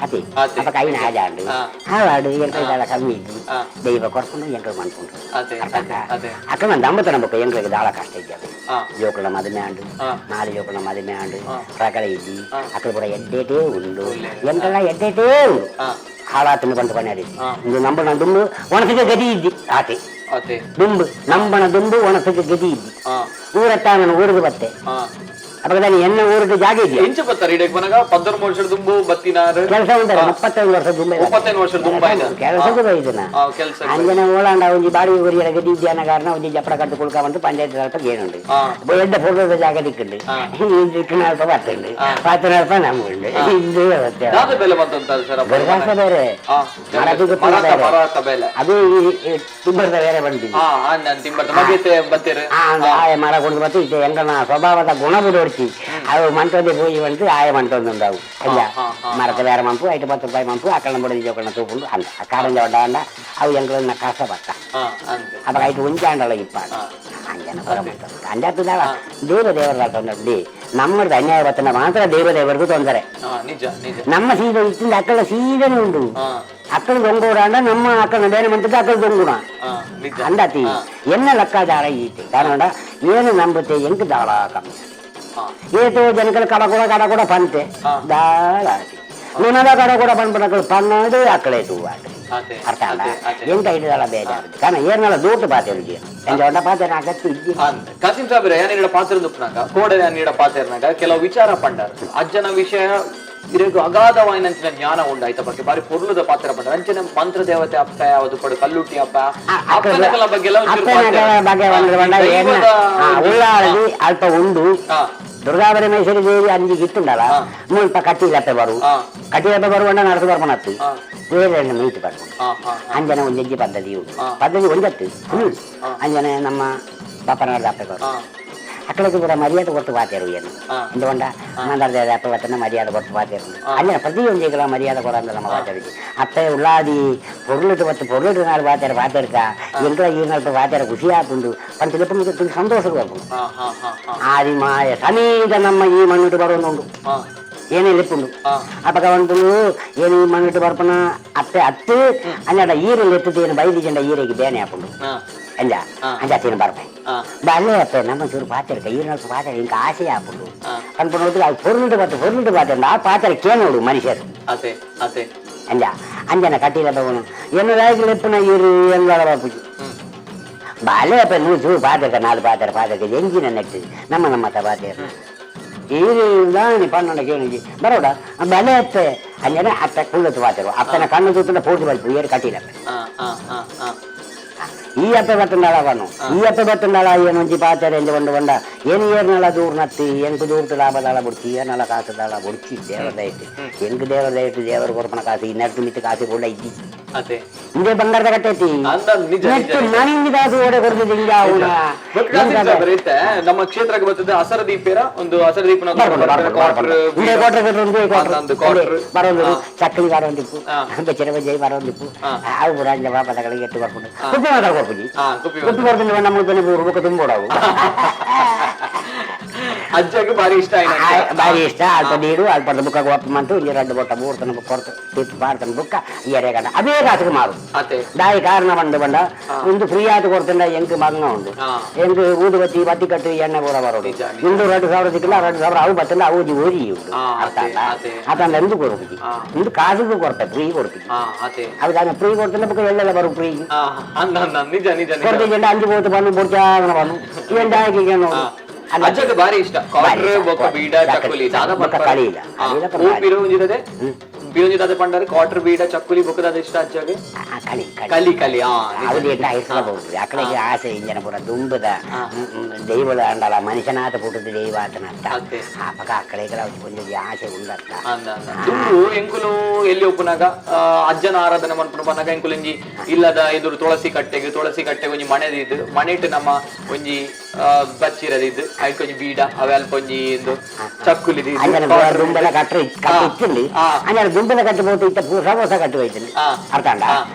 ಅದೇ. ಅಪಗ ಐನ ಹಾಜಾಂಡು. ಹಾವಾಡು ಎಂಕಲ್ ದಾಲ ಕಮ್ಮಿ ಇದ್ದು. ದೈವ ಕೊರ್ಪುಂಡು ಎಂಕಲ್ ಮನ್ಪುಂಡು. ಅದೇ. ಅರ್ಥ ಅದೇ ಅದೇ. ಅಕ್ಕ ನಂಬುತ್ತ ನಂಬಕ ಎಂಕಲ್ಗೆ ದಾಳ ಕಷ್ಟ ಇದ್ದೆ. ಜೋಕುಳ ಮದುವೆ ಆಂಡು. ನಾಲ್ ಜೋಕುಳ ಮದುವೆ ಆಂಡು. ಪ್ರಕಲ ಇದ್ದಿ. ಅಕ್ಕಳು ಪೂರ ಎಡ್ಡೇಟೇ ಉಂಡು. ಎಂಕಲ್ಲ ಎಡ್ಡೇಟೇ ಉಂಡು. ಹಾಳಾತನ್ನು ಬಂದು ಪನ್ಯಾರಿ. ಇಂದು ನಂಬನ ದುಂಬು ಒಣಸಿಗೆ ಗದಿ ಇದ್ದಿ ಆತೆ. ಅದೇ. ದುಂಬು ನಂಬನ ದುಂಬು ಒಣಸಿಗೆ ಗದಿ ಇದ್ದಿ. ಊರತ್ತಾನನು ಊರಿಗೆ ಬತ್ತೆ. ಅಪಗದಾನಿ ಎನ್ನ ಊರಿಗೆ ಜಾಗ ಇದೆಯಾ? ಎಂಚ ಬತ್ತಾರೆ ಇಡಕ್ ಬನಗ 13 ವರ್ಷದ ದುಂಬು ಬತ್ತಿನಾರು. ಕೆಲಸ ಉಂಟಲ್ಲ 35 ವರ್ಷ ದುಂಬೆ. 35 ವರ್ಷದ ದುಂಬ ಇದೆ. ಕೆಲಸಕ್ಕೆ ಬೈದನ. ಕೆಲಸ. ಅಂಜನೆ ಓಲಾಂಡ ಒಂಜಿ ಬಾಡಿ ಊರಿಯ ಗದಿ ಇದ್ಯಾನ ಕಾರಣ ಒಂಜಿ ಜಪ್ಪಡ ಕಟ್ಟು ಕುಳ್ಕ ಬಂದು ಪಂಚಾಯತ್ ಅಲ್ಪ ಗೇನುಂಡು. ಎಡ್ಡ ಫೋಟೋದ ಜಾಗ ದಿಕ್ಕುಂಡು. ಈ ದಿಕ್ಕಿನ ಅಲ್ಪ ಬತ್ತುಂಡು. ಪತ್ತಿನ ಅಲ್ಪ ನಮ್ಗುಂಡು. ಇದು ವ್ಯವಸ್ಥೆ. ದಾದ ಬೆಲೆ ಬಂತಂತಾರೆ ಸರ್? ಗರ್ಗಾಸ ಬೇರೆ. ಮರಕ್ಕೆ ಗೊತ್ತಿಲ್ಲ ಬೇರೆ. ಮರತ ಬೆಲೆ. ಅದು ಈ ತಿಂಬರ್ದ ಬೇರೆ ಬಂದಿದೆ. ನಾನು ತಿಂಬರ್ದ ಮಗೇತೆ ಬತ್ತೀರಿ. ಆಯ ಮರ ಕೊಂಡು ಬತ್ತು ಇದು ಎಂಗನ ಸ್ವಭಾವದ ಗುಣ ಬಿಡೋಡ್ತಿ ಅವು ಮಂಟೊಂದೇ ಪೂಜೆ ಬಂತು ಆಯ ಮಂಟೊಂದು ಅಲ್ಲ. ಮರಕ್ಕೆ ಬೇರೆ ಮಂಪು ಐಟು 10 ರೂಪಾಯಿ ಮಂಪು ಅಕ್ಕಳ ಬಡಿದ ಜೋಕಳನ್ನ ತೂಪುಂಡು ಅಂದ ಕಾರಂಜ ಒಡ್ಡ ಅಂಡ ಅವು ಎಂಗಳನ್ನ ಕಷ್ಟ ಬತ್ತ. ಅವಾಗ ಐಟು ಒಂಚಾಂಡಲ ಇಪ್ಪ ಅಂಜನ ಪೂರ ಮಂಟೊಂದು ಅಂಜಾತುದಾಳ ದೇವ ದೇವರ ತೊಂದರೆ. ನಮ್ಮದು ಅನ್ಯಾಯ ಬತ್ತನ ಮಾತ್ರ ದೇವ ದೇವರಿಗೂ ತೊಂದರೆ. ನಿಜ ನಿಜ. ನಮ್ಮ ಸೀದ ಇತ್ತಿಂದ ಅಕ್ಕಳ ಸೀದನೆ ಉಂಡು. ಅಕ್ಕಳ ದೊಂಗೂಡ ಅಂಡ ನಮ್ಮ ಅಕ್ಕನ ಬೇರೆ ಮಂತದ್ದು ಅಕ್ಕಳ ದೊಂಗುಣ. ನಿಜ. ಅಂದಾತಿ ಎನ್ನ ಲೆಕ್ಕಾಚಾರ ಈತೆ ಕಾರಣ ಏನು ನಂಬುತ್ತೆ ಎಂಕ್ ದಾಳ ಕಮ್ಮಿ. ಏತೋ ಜನಗಳ ಕಡ ಕೂಡ ಕಡ ಕೂಡ ಪಂತೆ ದಾಳ ನಿನದ ಕಡ ಕೂಡ ಪನ್ಪನಗಳು ಪನ್ನದು ಅಕ್ಕಳೆ ತೂವಾಡು. ಅದೇ. ಅರ್ಥ ಅಲ್ಲ? ಅದೇ ಅದೇ. ಎಂತ ಹಿಡಿದಲ್ಲ ಬೇಜಾರು ಕಾರಣ ಏರ್ನಲ್ಲ ದೂಟ ಪಾತೆ ಎಂಚ ಹೊಂಡ ಪಾತೆ ಅಗತ್ಯ ಇದ್ದಿ. ಕಾಸಿಂ ಸಾಬ್ರೆ ಯಾನಿಡ ಪಾತ್ರ ದುಪ್ಪನಾಗ ಕೋಡೆ ಯಾನಿಡ ಪಾತೆರ್ನಾಗ ಕೆಲವು ವಿಚಾರ ಪಂಡಾರ್ ಅಜ್ಜನ ವಿಷಯ ಇರಗು ಅಗಾಧವಾಯಿನಂಚಿನ ಜ್ಞಾನ ಉಂಡು ಆಯ್ತ ಬಗ್ಗೆ ಬಾರಿ ಪೊರ್ಲುದ ಪಾತ್ರ ಪಂಡಾರ್ ಅಂಚಿನ ಮಂತ್ರ ದೇವತೆ ಅಪ್ಪ ಯಾವುದು ಪಡು ಕಲ್ಲುಟ್ಟಿ ಅಪ್ಪ ಅಪ್ಪನಕಲ ಬಗ್ಗೆ ಎಲ್ಲ ಒಂಚೂರು ಅಪ್ಪನ ಪಾತೆರ. ಬಗ್ಗೆ ಒಂದು ಬಂಡ ಈ ಏರ್ನ ದೈವದ ಉಳ್ಳಾಳದಿ ಅಲ್ಪ ಉಂಡು. ದುರ್ಗಾಪರಮೇಶ್ವರಿ ದೇವಿ ಅಂಜಿಗೆ ಇತ್ತುಂಡಲ್ಲ ಮುಲ್ಪ ಕಟ್ಟಿಲಪ್ಪೆ ಬರು. ಕಟ್ಟಿಲಪ್ಪೆ ಬರುವಂಡ ನರಸು ಬರ್ಪಣತ್ತು ಬೇರೆ ಮೀತು ಬರ್ಪುಂಡು. ಹಾ ಹಾ ಅಂಜನ ಒಂಜೆಂಜಿ ಪದ್ಧತಿ ಉಂಟು. ಪದ್ಧತಿ ಒಂಜತ್ತು ಅಂಜನೆ ನಮ್ಮ ಬಪ್ಪನಾರ್ದ ಅಪ್ಪೆ ಬರು. ಅಕ್ಕಳಿಗೆ ಪೂರ ಮರ್ಯಾದೆ ಕೊಟ್ಟು ಪಾತೇರು ಏನು എന്തുകൊണ്ട ಮಂದಾರದ ಅಪ್ಪ ಬತ್ತನ ಮರ್ಯಾದೆ ಕೊಟ್ಟು ಪಾತೇರು ಅಂಜನ ಪ್ರತಿಯೊಂದಿಗಳ ಮರ್ಯಾದೆ ಕೊಡಂದ ನಮ್ಮ ಪಾತೇರು ಅಪ್ಪೆ ಉಳ್ಳಾದಿ പൊരുളിട്ട് പത്ത് പൊരുളിട്ട് നാല് പാത്തേര പാത്തെടുക്ക ಎಂಕಲ ಈ ನಾಲ್ಕು ಪಾತೇರ ಖುಷಿ ಆಪುಂಡು ಪಂಚ ಸಂತೋಷ ಬರ್ಪುಂಡು. ಹಾ ಹಾ ಹಾ ಹಾ ಆದಿಮಾಯ ಸಮೀತ ನಮ್ಮ ಈ ಮಣ್ಣಿಟ್ಟು ಬರೋನುಂಡು. ಏನೇ ಲೆಪ್ಪುಂಡು ಅಪಗ ಒಂದು ಏನು ಈ ಮಣ್ಣಿಟ್ಟು ಬರ್ಪಣ ಅತ್ತೆ ಅತ್ತು ಅಂಜಾಡ ಈರಲ್ಲಿ ಎತ್ತುದು ಏನು ಬೈದಿ ಜಂಡ ಈರೆಗೆ ಬೇನೆ ಆಪುಂಡು. ಅಂಜ ಅಂಜ ತಿನ್ನು ಬರ್ಪೆ ಬಲ್ಲೆ ಅಪ್ಪೆ ನಮ್ಮ ಚೂರು ಪಾತೆರ್ಕ ಈ ನಾಲ್ಕು ಪಾತೆರ ಇಂಕ ಆಸೆ ಆಪುಂಡು ಅನ್ಕೊಂಡು ಅದು ಪೊರ್ಲಿಟ್ಟು ಬತ್ತು ಪೊರ್ಲಿಟ್ಟು ಪಾತೆ ಆ ಪಾತೆರ ಕೇನೋಡು ಮನುಷ್ಯರು. ಅದೇ ಅದೇ. ಅಂಜ ಅಂಜನ ಕಟ್ಟಿಲ ಬವನು ಏನು ಲಾಯ್ಕ್ ಲೆಪ್ಪುನ ಈರು ಎಂದಾಳ ಬಾಪುಜಿ ಬಾಲೆ ಅಪ್ಪ ನೂರು ಚೂರು ಪಾತೆರ್ಕ ನಾಲ್ ಪಾತೆರ ಪಾತೆರ್ಕ ಎಂಜಿನ ನೆಟ್ಟು ನಮ್ಮ ನಮ್ಮ ಪಾತೆರ್ ಈರು ದಾನಿ ಪನ್ನೊಂಡ ಕೇಳಿಜಿ ಬರೋಡ ಬಲೆ ಅತ್ತೆ ಅಂಜನ ಅತ್ತ ಕುಳ್ಳತ್ತು ಪಾತೆರು ಅಪ್ಪನ ಕಣ್ಣು ತೂತುಂಡ ಪೂರ್ತಿ ಬಲ್ಪು ಏರು ಕಟ್ಟಿಲಪ್ಪೆ. ಹಾ ಹಾ ಹಾ ಹಾ ಈ ಅಪ್ಪೆ ಬತ್ತುಂಡಾಳ ಬನ್ನು ಈ ಅಪ್ಪೆ ಬತ್ತುಂಡಾಳ ಏನು ಒಂಜಿ ಪಾತೆರ ಎಂಜ ಬಂಡು ಬಂಡ ಏನು ಏರ್ನಲ ದೂರ್ ನತ್ತಿ ಎಂಕು ದೂರ್ತು ಲಾಭದಾಳ ಬುಡ್ಚಿ ಏರ್ನಲ ಕಾಸು ದಾಳ ಬುಡ್ಚಿ ದೇವರ ದಯಟ್ಟು ಎಂಕು ದೇವರ ದಯಟ್ಟು ದೇವರ ಕೊರ್ಪಣ ಕಾಸು ಈ ನೆಟ್ಟು ಮಿತ್ತು ಕಾಸು ಕೂಡ ಇದ್ದಿ. ಅದೇ. ಇಂದೇ ಬಂಗಾರದ ಕಟ್ಟೈತಿ. ಅಂದ ನಿಜ ನಿಜ. ನೆಟ್ಟು ನನಗೆ ಕಾಸು ಓಡೆ ಕೊಡ್ತಿದ್ದೆ ಹಿಂಗೆ ಅವನ. ಬಟ್ ಕಾಸಿಂ ಸಾಬ್ರೆ ಇತ್ತೆ ನಮ್ಮ ಕ್ಷೇತ್ರಕ್ಕೆ ಬರ್ತದೆ ಹಸರ ದೀಪೇರ ಒಂದು ಹಸರ ದೀಪನ ಇಂದೇ ಕ್ವಾರ್ಟರ್ ಕಟ್ಟರು ಒಂದು ಒಂದು ಕ್ವಾರ್ಟರ್. ಬರೋದು ಚಕ್ಕಲಿ ಬರೋದಿಪ್ಪು ಬೆಚ್ಚರ ಬಜ್ಜೈ ಬರೋದಿಪ್ಪು ಅವು ಕೂಡ ಅಂಜ ಪಾಪದಗಳಿಗೆ ಎಟ್ಟು ಬರ್ಕೊಂಡು ಕುಪ್ಪಿ ಮಾತ್ರ ಕೊರ್ಪುಜಿ. ಕುಪ್ಪಿ. ಕುಪ್ಪಿ ಕೊಡ್ತೀನಿ ನಮ್ಮ ಬುಕ್ಕ ತುಂಬೋಡವು. ಅಜ್ಜಗೆ ಬಾರಿ ಇಷ್ಟ ಆಯ್ತು. ಭಾರಿ ಇಷ್ಟ ಅಲ್ಪ ನೀರು ಅಲ್ಪ ಬುಕ್ಕ ಒಪ್ಪ ಮಂತು ಇಂಜಿ ರಡ್ಡು ಬೊಟ್ಟ ಮೂರ್ತನ ಬುಕ್ಕ ಕೊರ್ತು ತಿಪ್ಪು ಪಾಡ್ತನ ಬುಕ್ಕ ಎರೆ ಗಂಡ ಅವೇ ಕಾಸುಗೆ ಮಾರು. ಅದೇ. ದಾಯಿ ಕಾರಣ ಬಂದು ಬಂಡ ಒಂದು ಫ್ರೀ ಆತು ಕೊಡ್ತಂಡ ಎಂಕ್ ಮಗನ ಉಂಡು. ಎಂಕ್ ಊದುಬತ್ತಿ ಬತ್ತಿ ಕಟ್ಟು ಎಣ್ಣೆ ಪೂರ ಬರೋಡು. ನಿಜ, ನಿಜ. ಇಂದು 2000 ಸಿಕ್ಕಿಲ್ಲ 2000 ಅವು ಬತ್ತಲ್ಲ ಅವು ಓದಿ ಉಂಡು. ಅರ್ಥ ಅದೇ, ಅಲ್ಲ? ಅದೇ. ಅತಂಡ ಎಂದು ಕೊರ್ಪುಜಿ ಇಂದು ಕಾಸುಗೂ ಕೊರ್ತೆ ಫ್ರೀ ಕೊಡ್ತೀವಿ. ಅದೇ. ಅವು ದಾನ ಫ್ರೀ ಕೊಡ್ತಂಡ ಬುಕ್ಕ ಎಲ್ಲೆಲ್ಲ ಬರು ಫ್ರೀ. ಅಂದ ಅಂದ ನಿಜ ನಿಜ ನಿಜ. ಕೊಡ್ತೀವಿ ಅಂಜು ಬೋತು ಬನ್ನು ಬೊಡ್ಚಾ ಬನ್ನು ಎಂಡ ಹಾಕಿ ನೋಡು ಅಲ್ಲ. ಅಜ್ಜಗೆ ಬಾರಿ ಇಷ್ಟ ಕ್ವಾರ್ಟರ್ ಇಷ್ಟ. ಬೊಕ್ಕ ಬೀಡ ಚಕ್ಕುಲಿ. ಚಕ್ಕುಲಿ ದಾದ ಬೊಕ್ಕ ಕಳಿ ಇಲ್ಲ. ಕಳಿ ಇಲ್ಲ ಓ ಪಿರೋಂಜಿದದೆ ಪಿರೋಂಜಿದಾದ ಪಂಡಾರೆ ಕ್ವಾರ್ಟರ್ ಬೀಡ ಚಕ್ಕುಲಿ ಬೊಕ್ಕದಾದ ಇಷ್ಟ ಅಜ್ಜಗೆ. ಕಳಿ ಕಳಿ. ಕಲಿ ಕಲಿ ನಿಜ. ಅವ್ರು ಎಂಟ ಐಸಬಹುದು ಅಕ್ಕಳಿಗೆ ಆಸೆ ಇಂಜನ ಪೂರ ದುಂಬದ ದೈವದ ಅಂಡಲ ಮನುಷ್ಯನಾಥ ಪುಟ್ಟದ ದೈವ ಆತನತ್ತ. ಅದೇ. ಅಪಗ ಅಕ್ಕಳಿಗೆ ಕೊಂಚ ಆಸೆ ಉಂಡತ್ತ. ಅಂದ ಅಂದ ದುಂಬು ಎಂಕುಲು ಎಲ್ಲಿ ಒಪ್ಪುನಾಗ ಅಜ್ಜನ ಆರಾಧನೆ ಮನ್ಪುನ ಪನ್ನಾಗ ಎಂಕುಲು ಒಂಜಿ ಇಲ್ಲದ ಎದುರು ತುಳಸಿ ಕಟ್ಟೆಗೆ ತುಳಸಿ ಕಟ್ಟೆಗೆ ಒಂಜಿ ಮಣೆದಿದ್ದು ಮಣೆಟ್ ನಮ್ಮ ಒಂಜಿ ಬಚ್ಚಿರದಿದ್ದು ಐಕ್ ಒಂಜಿ ಬೀಡ ಅವೆ ಅಲ್ಪ ಒಂಜಿ ಇಂದು ಚಕ್ಕುಲಿ ಅಂಜನ ದುಂಬೆಲ್ಲ ಕಟ್ಟರೆ ಕಟ್ಟಿ ಇತ್ತಿಲ್ಲಿ. ಅಂಜನ ದುಂಬೆಲ್ಲ ಕಟ್ಟಿ ಬೋತು ಇತ್ತ ಹೊಸ ಹೊಸ ಕಟ್ಟಿ ಹೋಯ್ತೀನಿ. ಅರ್ಥ ಅಂಡ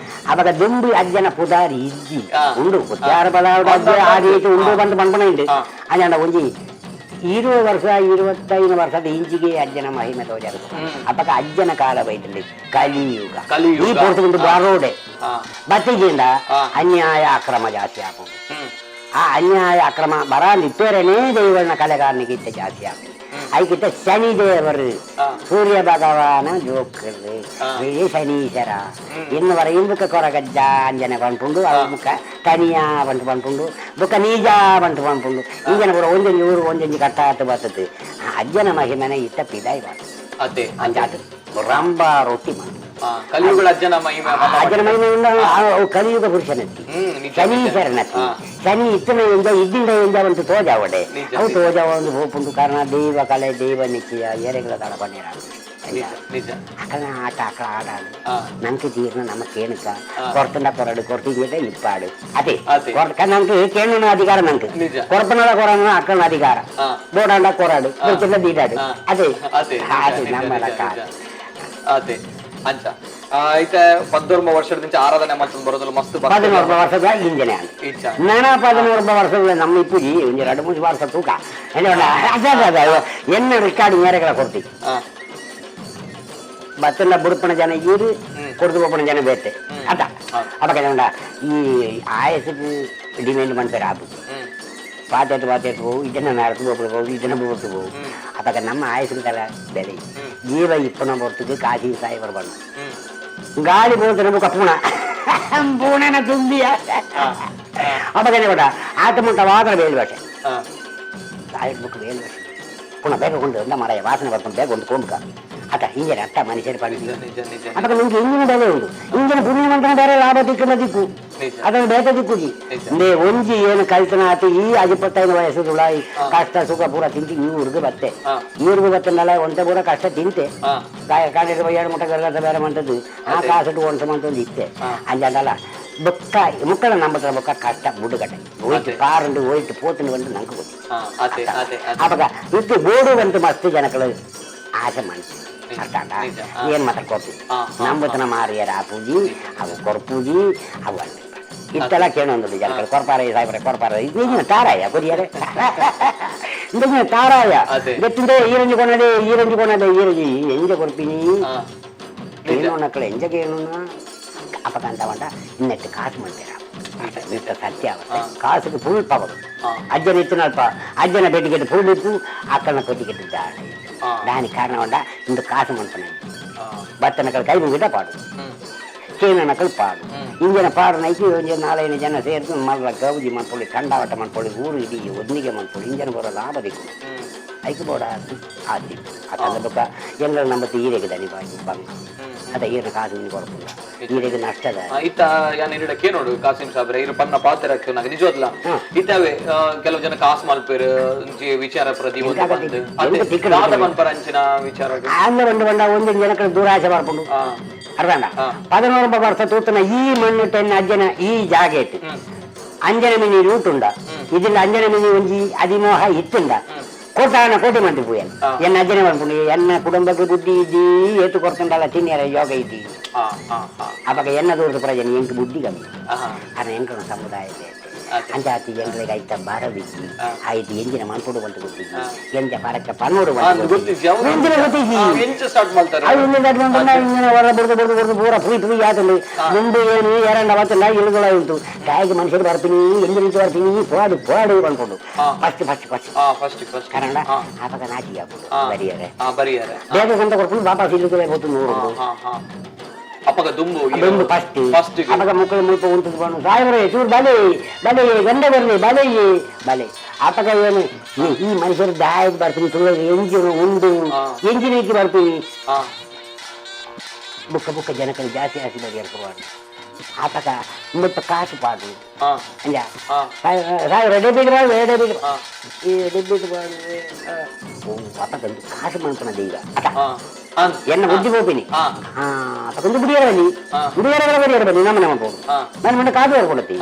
ಅವಾಗ ದುಂಬಿ ಅಜ್ಜನ ಪುದಾರಿ ಇಜ್ಜಿ. ಉಂಡು ಕುತ್ತಾರ ಬಲ ಅಜ್ಜ ಆ ರೀತಿ ಉಂಡು ಬಂದು ಪನ್ಪಣ ಉಂಡು. ಅಂಜಾಂಡ ಒಂಜಿ 20 ವರ್ಷ 25 ವರ್ಷದ ಇಂಚಿಗೆ ಅಜ್ಜನ ಮಹಿಮೆ ತೋಜಾರು. ಅಪ್ಪಕ ಅಜ್ಜನ ಕಾಲ ಬೈತಂడి ಕಲಿಯುಗ. ಕಲಿಯುಗ. ಈ ಪೊರ್ತುಗುಂಡು ಬರೋಡೆ ಬತ್ತಿಗಿಂದ ಅನ್ಯಾಯ ಅಕ್ರಮ ಜಾಸ್ತಿ ಆಪುಂಡು. ಆ ಅನ್ಯಾಯ ಅಕ್ರಮ ಬರ ನಿಪ್ಪೇರನೇ ದೈವನ ಕಲೆಗಾರನಿಗೆ ಇತ್ತ ಜಾಸ್ತಿ ಆಪುಂಡು. ಐಕಿತ್ತ ಶನಿ ದೇವರು, ಸೂರ್ಯ ಭಗವಾನ ಜೋಕರು ಶನೀಶ್ವರ ಇನ್ನು പറയും. ಬುಕ್ಕ ಕೊರಗಜ್ಜ ಅಂಜನೆ ಪನ್ಪುಂಡು, ಅವು ಬುಕ್ಕ ತನಿಯ ಪಂಟು ಪನ್ಪುಂಡು, ಬುಕ್ಕ ನೀಜ ಪಂಟು ಪನ್ಪುಂಡು. ಇಂಜನ ಪೂರ ಒಂಜೊಂಜಿ ಊರು ಒಂಜೊಂಜಿ ಕಟ್ಟಾತು ಬರ್ತದೆ. ಅಜ್ಜನ ಮಹಿಮನೆ ಇತ್ತ ಪಿದಾಯಿ ಬಾತು. ಅದೇ. ಅಂಚಾತು ರಂಬ ರೊಟ್ಟಿ ಮಾಡು. ಕಲಿಯುಗಳ ಅಜ್ಜನ ಮಹಿಮೆ. ಅಜ್ಜನ ಮಹಿಮೆ ಉಂಡ. ಅವು ಕಲಿಯುಗ ಪುರುಷನತ್ತಿ. ನಿಜ. ಶನೀಶ್ವರನತ್ತಿ. ಶನಿ ಇತ್ತನ ಎಂಜ ಇದ್ದಿಂದ ಎಂಜ ಒಂದು ತೋಜಾವಡೆ. ಅವು ತೋಜಾವ ಒಂದು ಹೋಪುಂಡು. ಕಾರಣ ದೈವ ಕಲೆ ದೈವ ನಿಶ್ಚಯ ಏರೆಗಳ ತಡ ಪಣ್ಣೀರ. ನಿಜ ನಿಜ. ಅಕ್ಕನ ಆಟ ಅಕ್ಕಳ ಆಡಾಡು. ನಂಗೆ ತೀರ್ನ ನಮ್ಮ ಕೇಣುಕ ಕೊರ್ತಂಡ ಕೊರಡು ಕೊರ್ತಿಂಗಿட்ட ಇಪ್ಪಾಡು ಅದೇ. ಅದೇ. ನಂಗೆ ಕೇಣುನ ಅಧಿಕಾರ ನಂಗೆ. ಕೊರ್ಪನದ ಕೊರನ ಅಕ್ಕನ ಅಧಿಕಾರ. ಬೋಡಾಂಡ ಕೊರಾಡು ಗೊತ್ತಿಲ್ಲ ದೀಡಾಡು ಅದೇ. ಅದೇ ನಿಜ, ಅದೇ ನಿಜ, ನಮ್ಮ ನಿಜ, ಲೆಕ್ಕ. ನಿಜ. ಅದೇ ಅಂಚ ಐತೆ ಪದ್ದೊರ್ಮ ವರ್ಷದಿಂದ ಆರಾಧನೆ ಮಾಡ್ಕೊಂಡು ಬರೋದಲ್ಲ ಮಸ್ತ್ ಭಕ್ತರು. 11 ವರ್ಷದ ಇಂಜನೆ. ಇಂಚ. ನಾನಾ 11 ವರ್ಷದ ನಮ್ಮ ಇಪ್ಪುಜಿ ಒಂಜಿ ಎರಡು ಮೂರು ವರ್ಷ ತೂಕ ಅದೇ ಅದೇ ಅದೇ ಎನ್ನ ರೆಕಾರ್ಡ್ ಮೇರೆಗಳ ಕೊಡ್ತೀವಿ. ಬತ್ತನ್ನ ಬುಡುಪಣ ಜನ ಈರು ಕೊಡ್ದು ಹೋಗೋಣ ಜನ ಬೇತೆ ಅದ. ಅವಾಗ ಉಂಡ ಈ ಆಯಸ್ಸಿಗೆ ಡಿಮ್ಯಾಂಡ್ ಮಾಡ್ತಾರೆ ಆಪು. ಪಾತೆಟ್ಟು ಪಾತೆಟ್ಟು ಹೋಗು, ಇದನ್ನ നടന്നു ಹೋಗು, ಇದನ್ನ ಬಿಟ್ಟು ಹೋಗು. ಅವಾಗ ನಮ್ಮ ಆಯಸ್ಸಿಗೆ ತಲ ಬೆಲೆ ಜೀವ ಇಪ್ಪನ ಬರ್ತದೆ. ಕಾಶಿ ಸಾಯಿಬರ್ ಬಣ್ಣ ಗಾಳಿ ಬೋತ ನಮಗೆ ಪೂಣ ಪೂಣನ ತುಂಬಿಯ. ಅವಾಗ ಕೂಡ ಆತ ಮುಂಟ ಮಾತ್ರ ಬೇಲ್ ಭಾಷೆ. ಸಾಯಿಬ್ ಬುಕ್ ಬೇಲ್ ಭಾಷೆ ಪುಣ ಬೇಗ ಕೊಂಡು ಎಂದ ಮರ ವಾಸನೆ ಬರ್ಕೊಂಡು ಬೇಗ ಒಂದು ಕೊಂಬುಕ ಅತ ಹಿಂಗೆ ಅಟ್ಟ ಮನುಷ್ಯರು ಪಣಿ. ನಿಜ ನಿಜ ನಿಜ. ಅವಾಗ ನಿಮ್ಗೆ ಇಂಜಿನ ಬೆಲೆ ಉಂಟು. ಇಂಜಿನ ಪುಣ್ಯ ಮಂತ್ರನ ಬೇರೆ ಲಾಭ ದಿಕ್ಕಿನ ದಿಕ್ಕು. ಅದನ್ನು ಬೇತ ದಿಕ್ಕುಜಿ. ಒಂಜಿ ಏನು ಕಲ್ತನ ಆತು ಈ 25 ವಯಸ್ಸು ತುಳಾಯಿ ಕಷ್ಟ ಸುಖ ಪೂರ ತಿಂತಿ ಈ ಊರಿಗೆ ಬತ್ತೆ. ಈ ಊರಿಗೆ ಬತ್ತನಲ್ಲ ಒಂತೆ ಪೂರ ಕಷ್ಟ ತಿಂತೆ. ಕಾಣಿರುವ ಏಳು ಮುಟ್ಟ ಗರ್ಗಸ ಬೇರೆ ಮಂತದ್ದು ಆ ಕಾಸುಟ್ಟು ಒಣಸ ಮಂತದ್ದು ಇತ್ತೆ. ಅಂಜಾಂಡಲ್ಲ ಬೊಕ್ಕ ಮುಕ್ಕಳ ನಂಬತ್ರ ಬೊಕ್ಕ ಕಷ್ಟ ಬುಡುಗಡೆ ಹೋಯ್ತು. ಕಾರುಂಡು ಹೋಯ್ತು ಪೋತುಂಡು ಬಂದು ನಂಗೆ ಗೊತ್ತು. ಅದೇ ಅದೇ ಅದೇ. ಅವಾಗ ಇತ್ತು ಬೋಡು ಬಂತು ಮಸ್ತ್ ಜನಗಳು ಆಸೆ ಮನ್ಸು ಅರ್ಥ. ಏನ್ ಮಾತ್ರ ಕೊಡ್ತೀವಿ. ಹಾ, ಹಾ, ನಂಬತನ ಮಾರಿಯರ ಆ ಪೂಜಿ ಅವು ಕೊರ್ಪೂಜಿ ಅವು ಅಲ್ಲ ಇತ್ತೆಲ್ಲ ಕೇಳೊಂದು ಜನಗಳು ಕೊರ್ಪಾರ ಸಾಯ್ಬರ ಕೊರ್ಪಾರ ಇದು ತಾರಾಯ ಕೊರಿಯರೆ ಇಂದ ತಾರಾಯ. ಗೊತ್ತಿಂದೆ ಈರಂಜಿ ಕೊನದೆ ಈರಂಜಿ ಕೊನದೆ ಈರಂಜಿ ಎಂಜ ಕೊರ್ಪಿನಿ. ಕೇಳೋಣಕ್ಕಳ ಎಂಜ ಕೇಳೋಣ ಅಪ್ಪಕಂತ వంట ಇನ್ನೆಟ್ಟು ಕಾಸು ಮಾಡ್ತೀರ ಇತ್ತ ಸತ್ಯ ಅವಸ್ಥೆ. ಕಾಸುಗೆ ಫುಲ್ ಪವರ್. ಅಜ್ಜನ ಇತ್ತಿನಲ್ಪ ಅಜ್ಜನ ಪೆಟ್ಟಿಗೆಟ್ಟು ಫುಲ್ ಇತ್ತು ಅಕ್ಕನ ಪೆಟ್ಟಿಗೆಟ್ಟು ದಾಣಿ. ದಾನಿ ಕಾರಣ ಉಂಡ ಇಂದು ಕಾಸು ಮನ್ಪನ. ಬತ್ತನಕಲ್ ಕೈ ಮುಗಿದ ಪಾಡು. ಕೇನನಕಲ್ ಪಾಡು ಇಂಜಿನ ಪಾಡು ನೈಕಿ ಒಂಜಿ ನಾಲೈದು ಜನ ಸೇರ್ದು ಮಲ್ಲ ಗೌಜಿ ಮನ್ಪೊಳಿ ಕಂಡಾವಟ ಮನ್ಪೊಳಿ ಊರು ಇಡೀ ಒದ್ನಿಗೆ ಮನ್ಪೊಳಿ ಇಂಜನ ಬರೋ ಲಾಭ ದಿಕ್ಕು. ಐಕು ಬೋಡ ಆ ದಿಕ್ಕು ಆ ಬೊಕ್ಕ ಎಲ್ಲರ ನಂಬತ್ತು ಈರೆಗೆ ದನಿ ಬಾಯಿ ಬಂಗ ಅದ ಈರಿನ ಕಾಸು ಇನ್ನು ಕೊರಪುಂಡ ಈರೆಗೆ ನಷ್ಟದ. ಇತ್ತ ಯಾನ್ ಇರಿಡ ಕೇನೋಡು ಕಾಸಿಂ ಸಾಬ್ರೆ ಇರು ಪನ್ನ ಪಾತೆರಕ್ಕೆ ನಂಗೆ ನಿಜವದ್ಲ ಇತ್ತವೆ ಕೆಲವು ಜನ ಕಾಸು ಮಲ್ಪೇರು ಒಂಜಿ ವಿಚಾರ ಪ್ರತಿ ಒಂದು ಬಂದು ಅದೇ ದಾದ ಮನ್ಪರ ಅಂಚಿನ ವಿಚಾರ. ಆಂದ ಬಂದು ಬಂಡ ಒಂದೊಂದು ಜನಕ್ಕೆ ದುರಾಸೆ ಬರ್ಪುಂಡು. ಅರ್ಧಾಂಡ 11 ವರ್ಷ ತೂತನ ಈ ಮಣ್ಣು ಟೆನ್ ಅಜ್ಜನ ಈ ಜಾಗೆಟ್ ಅಂಜನ ಮಿನಿ ರೂಟ್ ಉಂಡ ಇದಿಲ್ಲ ಅಂಜನ ಮಿನಿ ಒಂಜಿ ಅದಿಮೋಹ ಇತ್ತುಂಡ ಕೋಟಾನ ಕೋಟಿ ಮಂದಿ ಪೂಯನ್ ಎನ್ನ ಅಜ್ಜನೆ ಬರ್ಪುಂಡು ಎನ್ನ ಕುಟುಂಬಕ್ಕೆ ಬುದ್ಧಿ ಇದ್ದಿ ಏತು ಕೊರ್ತುಂಡಲ್ಲ ತಿನ್ನಿಯರ ಯೋಗ ಇದ್ದಿ. ಹಾ ಹಾ ಹಾ. ಅವಾಗ ಎನ್ನ ದೂರದ ಪ್ರಜನೆ ಎಂಕ್ ಬುದ್ಧಿ ಕಮ್ಮಿ. ಕಾರಣ ಎಂಕಣ ಸಮುದಾಯ ಅಂಚಾತಿ ಎಂಕ್ಲೆಗ್ ಐತ ಬರವಿದ್ದಿ ಆಯ್ತು ಎಂಜಿನ ಮನ್ಪುಡು ಬಂತು ಗೊತ್ತಿದ್ದಿ ಎಂಜ ಪರಕ್ಕೆ ಪನ್ನೋಡು. ಗೊತ್ತಿಜ್ಜಿ ಅವ್ರು. ಎಂಜಿನ ಗೊತ್ತಿಜ್ಜಿ. ಎಂಚ ಸ್ಟಾರ್ಟ್ ಮಾಡ್ತಾರೆ. ಅದು ಇನ್ನೊಂದು ಅಡ್ವಾನ್ಸ್ ಬಂದ ಇಂಜಿನ ಹೊರ ಬುರ್ದು ಬುರ್ದು ಬುರ್ದು ಪೂರ ಪುಯ್ ಪುಯ್ ಆತಂಡು ಮುಂದೆ ಏನು ಏರಂಡ ಬತ್ತಂಡ ಇಳುಗಳ ಉಂಟು ತಾಯಿಗೆ ಮನುಷ್ಯರು ಬರ್ತೀನಿ ಎಂಜಿನ ಬರ್ತೀನಿ ಪೋಡು ಪೋಡು ಅನ್ಕೊಂಡು first first first. First first. ಕಾರಣ ಆಪಗ ನಾಚಿ ಹಾಕುದು ಬರಿಯರೆ. ಬರಿಯರೆ. ಬೇಗ ಕೊಂತ ಕೊಡ್ಕೊಂಡು ವಾಪಸ್ ಇಲ್ಲುಗಳೇ పోತು ನೂರು. ಹಾ ಹಾ ಅಪ್ಪಗ ದುಂಬು ಅದೊಂದು ಫಸ್ಟ್. ಫಸ್ಟ್. ಅವಾಗ ಮುಕ್ಕಳು ಮುಲ್ಪ ಉಂಟು ಸಾಹೇಬ್ರೆ ಚೂರು ಬಲೆ ಬಲೆ ಗಂಡ ಬರ್ಲಿ ಬಲೆ ಬಲೆ ಅಪ್ಪಗ ಏನು ಈ ಮನುಷ್ಯರು ದಾಯಕ್ ಬರ್ತೀನಿ ತುಳು ಎಂಜಿನ ಉಂಡು ಎಂಜಿನ ಇಕ್ಕಿ ಬರ್ತೀನಿ. ಬುಕ್ಕ ಬುಕ್ಕ ಜನಕರು ಜಾಸ್ತಿ ಆಸಿ ಬರಿಯರ್ ಕೊಡುವಾಗ ಆತಕ ಮುಲ್ಪ ಕಾಸು ಪಾಡು ಅಂಜ ಸಾಹೇಬ್ರೆ ಡೆಬಿಟ್ ಬಾಡು ಡೆಬಿಟ್ ಈ ಡೆಬಿಟ್ ಬಾಡು ಅಪ್ಪಗಂದು ಕಾಸು ಮನ್ಪನ ದೈವ ಅತ. ಎನ್ನ ಬುದ್ಧಿ ಹೋಗ್ತೀನಿ ಅಪ್ಪಗೊಂದು ಬುಡಿಯರ ಬನ್ನಿ ಬುಡಿಯರ ಬರಿಯರ ಬನ್ನಿ ನಮ್ಮ ನಮ್ಮ ಹೋಗು ನಾನು ಮೊನ್ನೆ ಕಾಸು ಬರ್ಕೊಡತ್ತಿ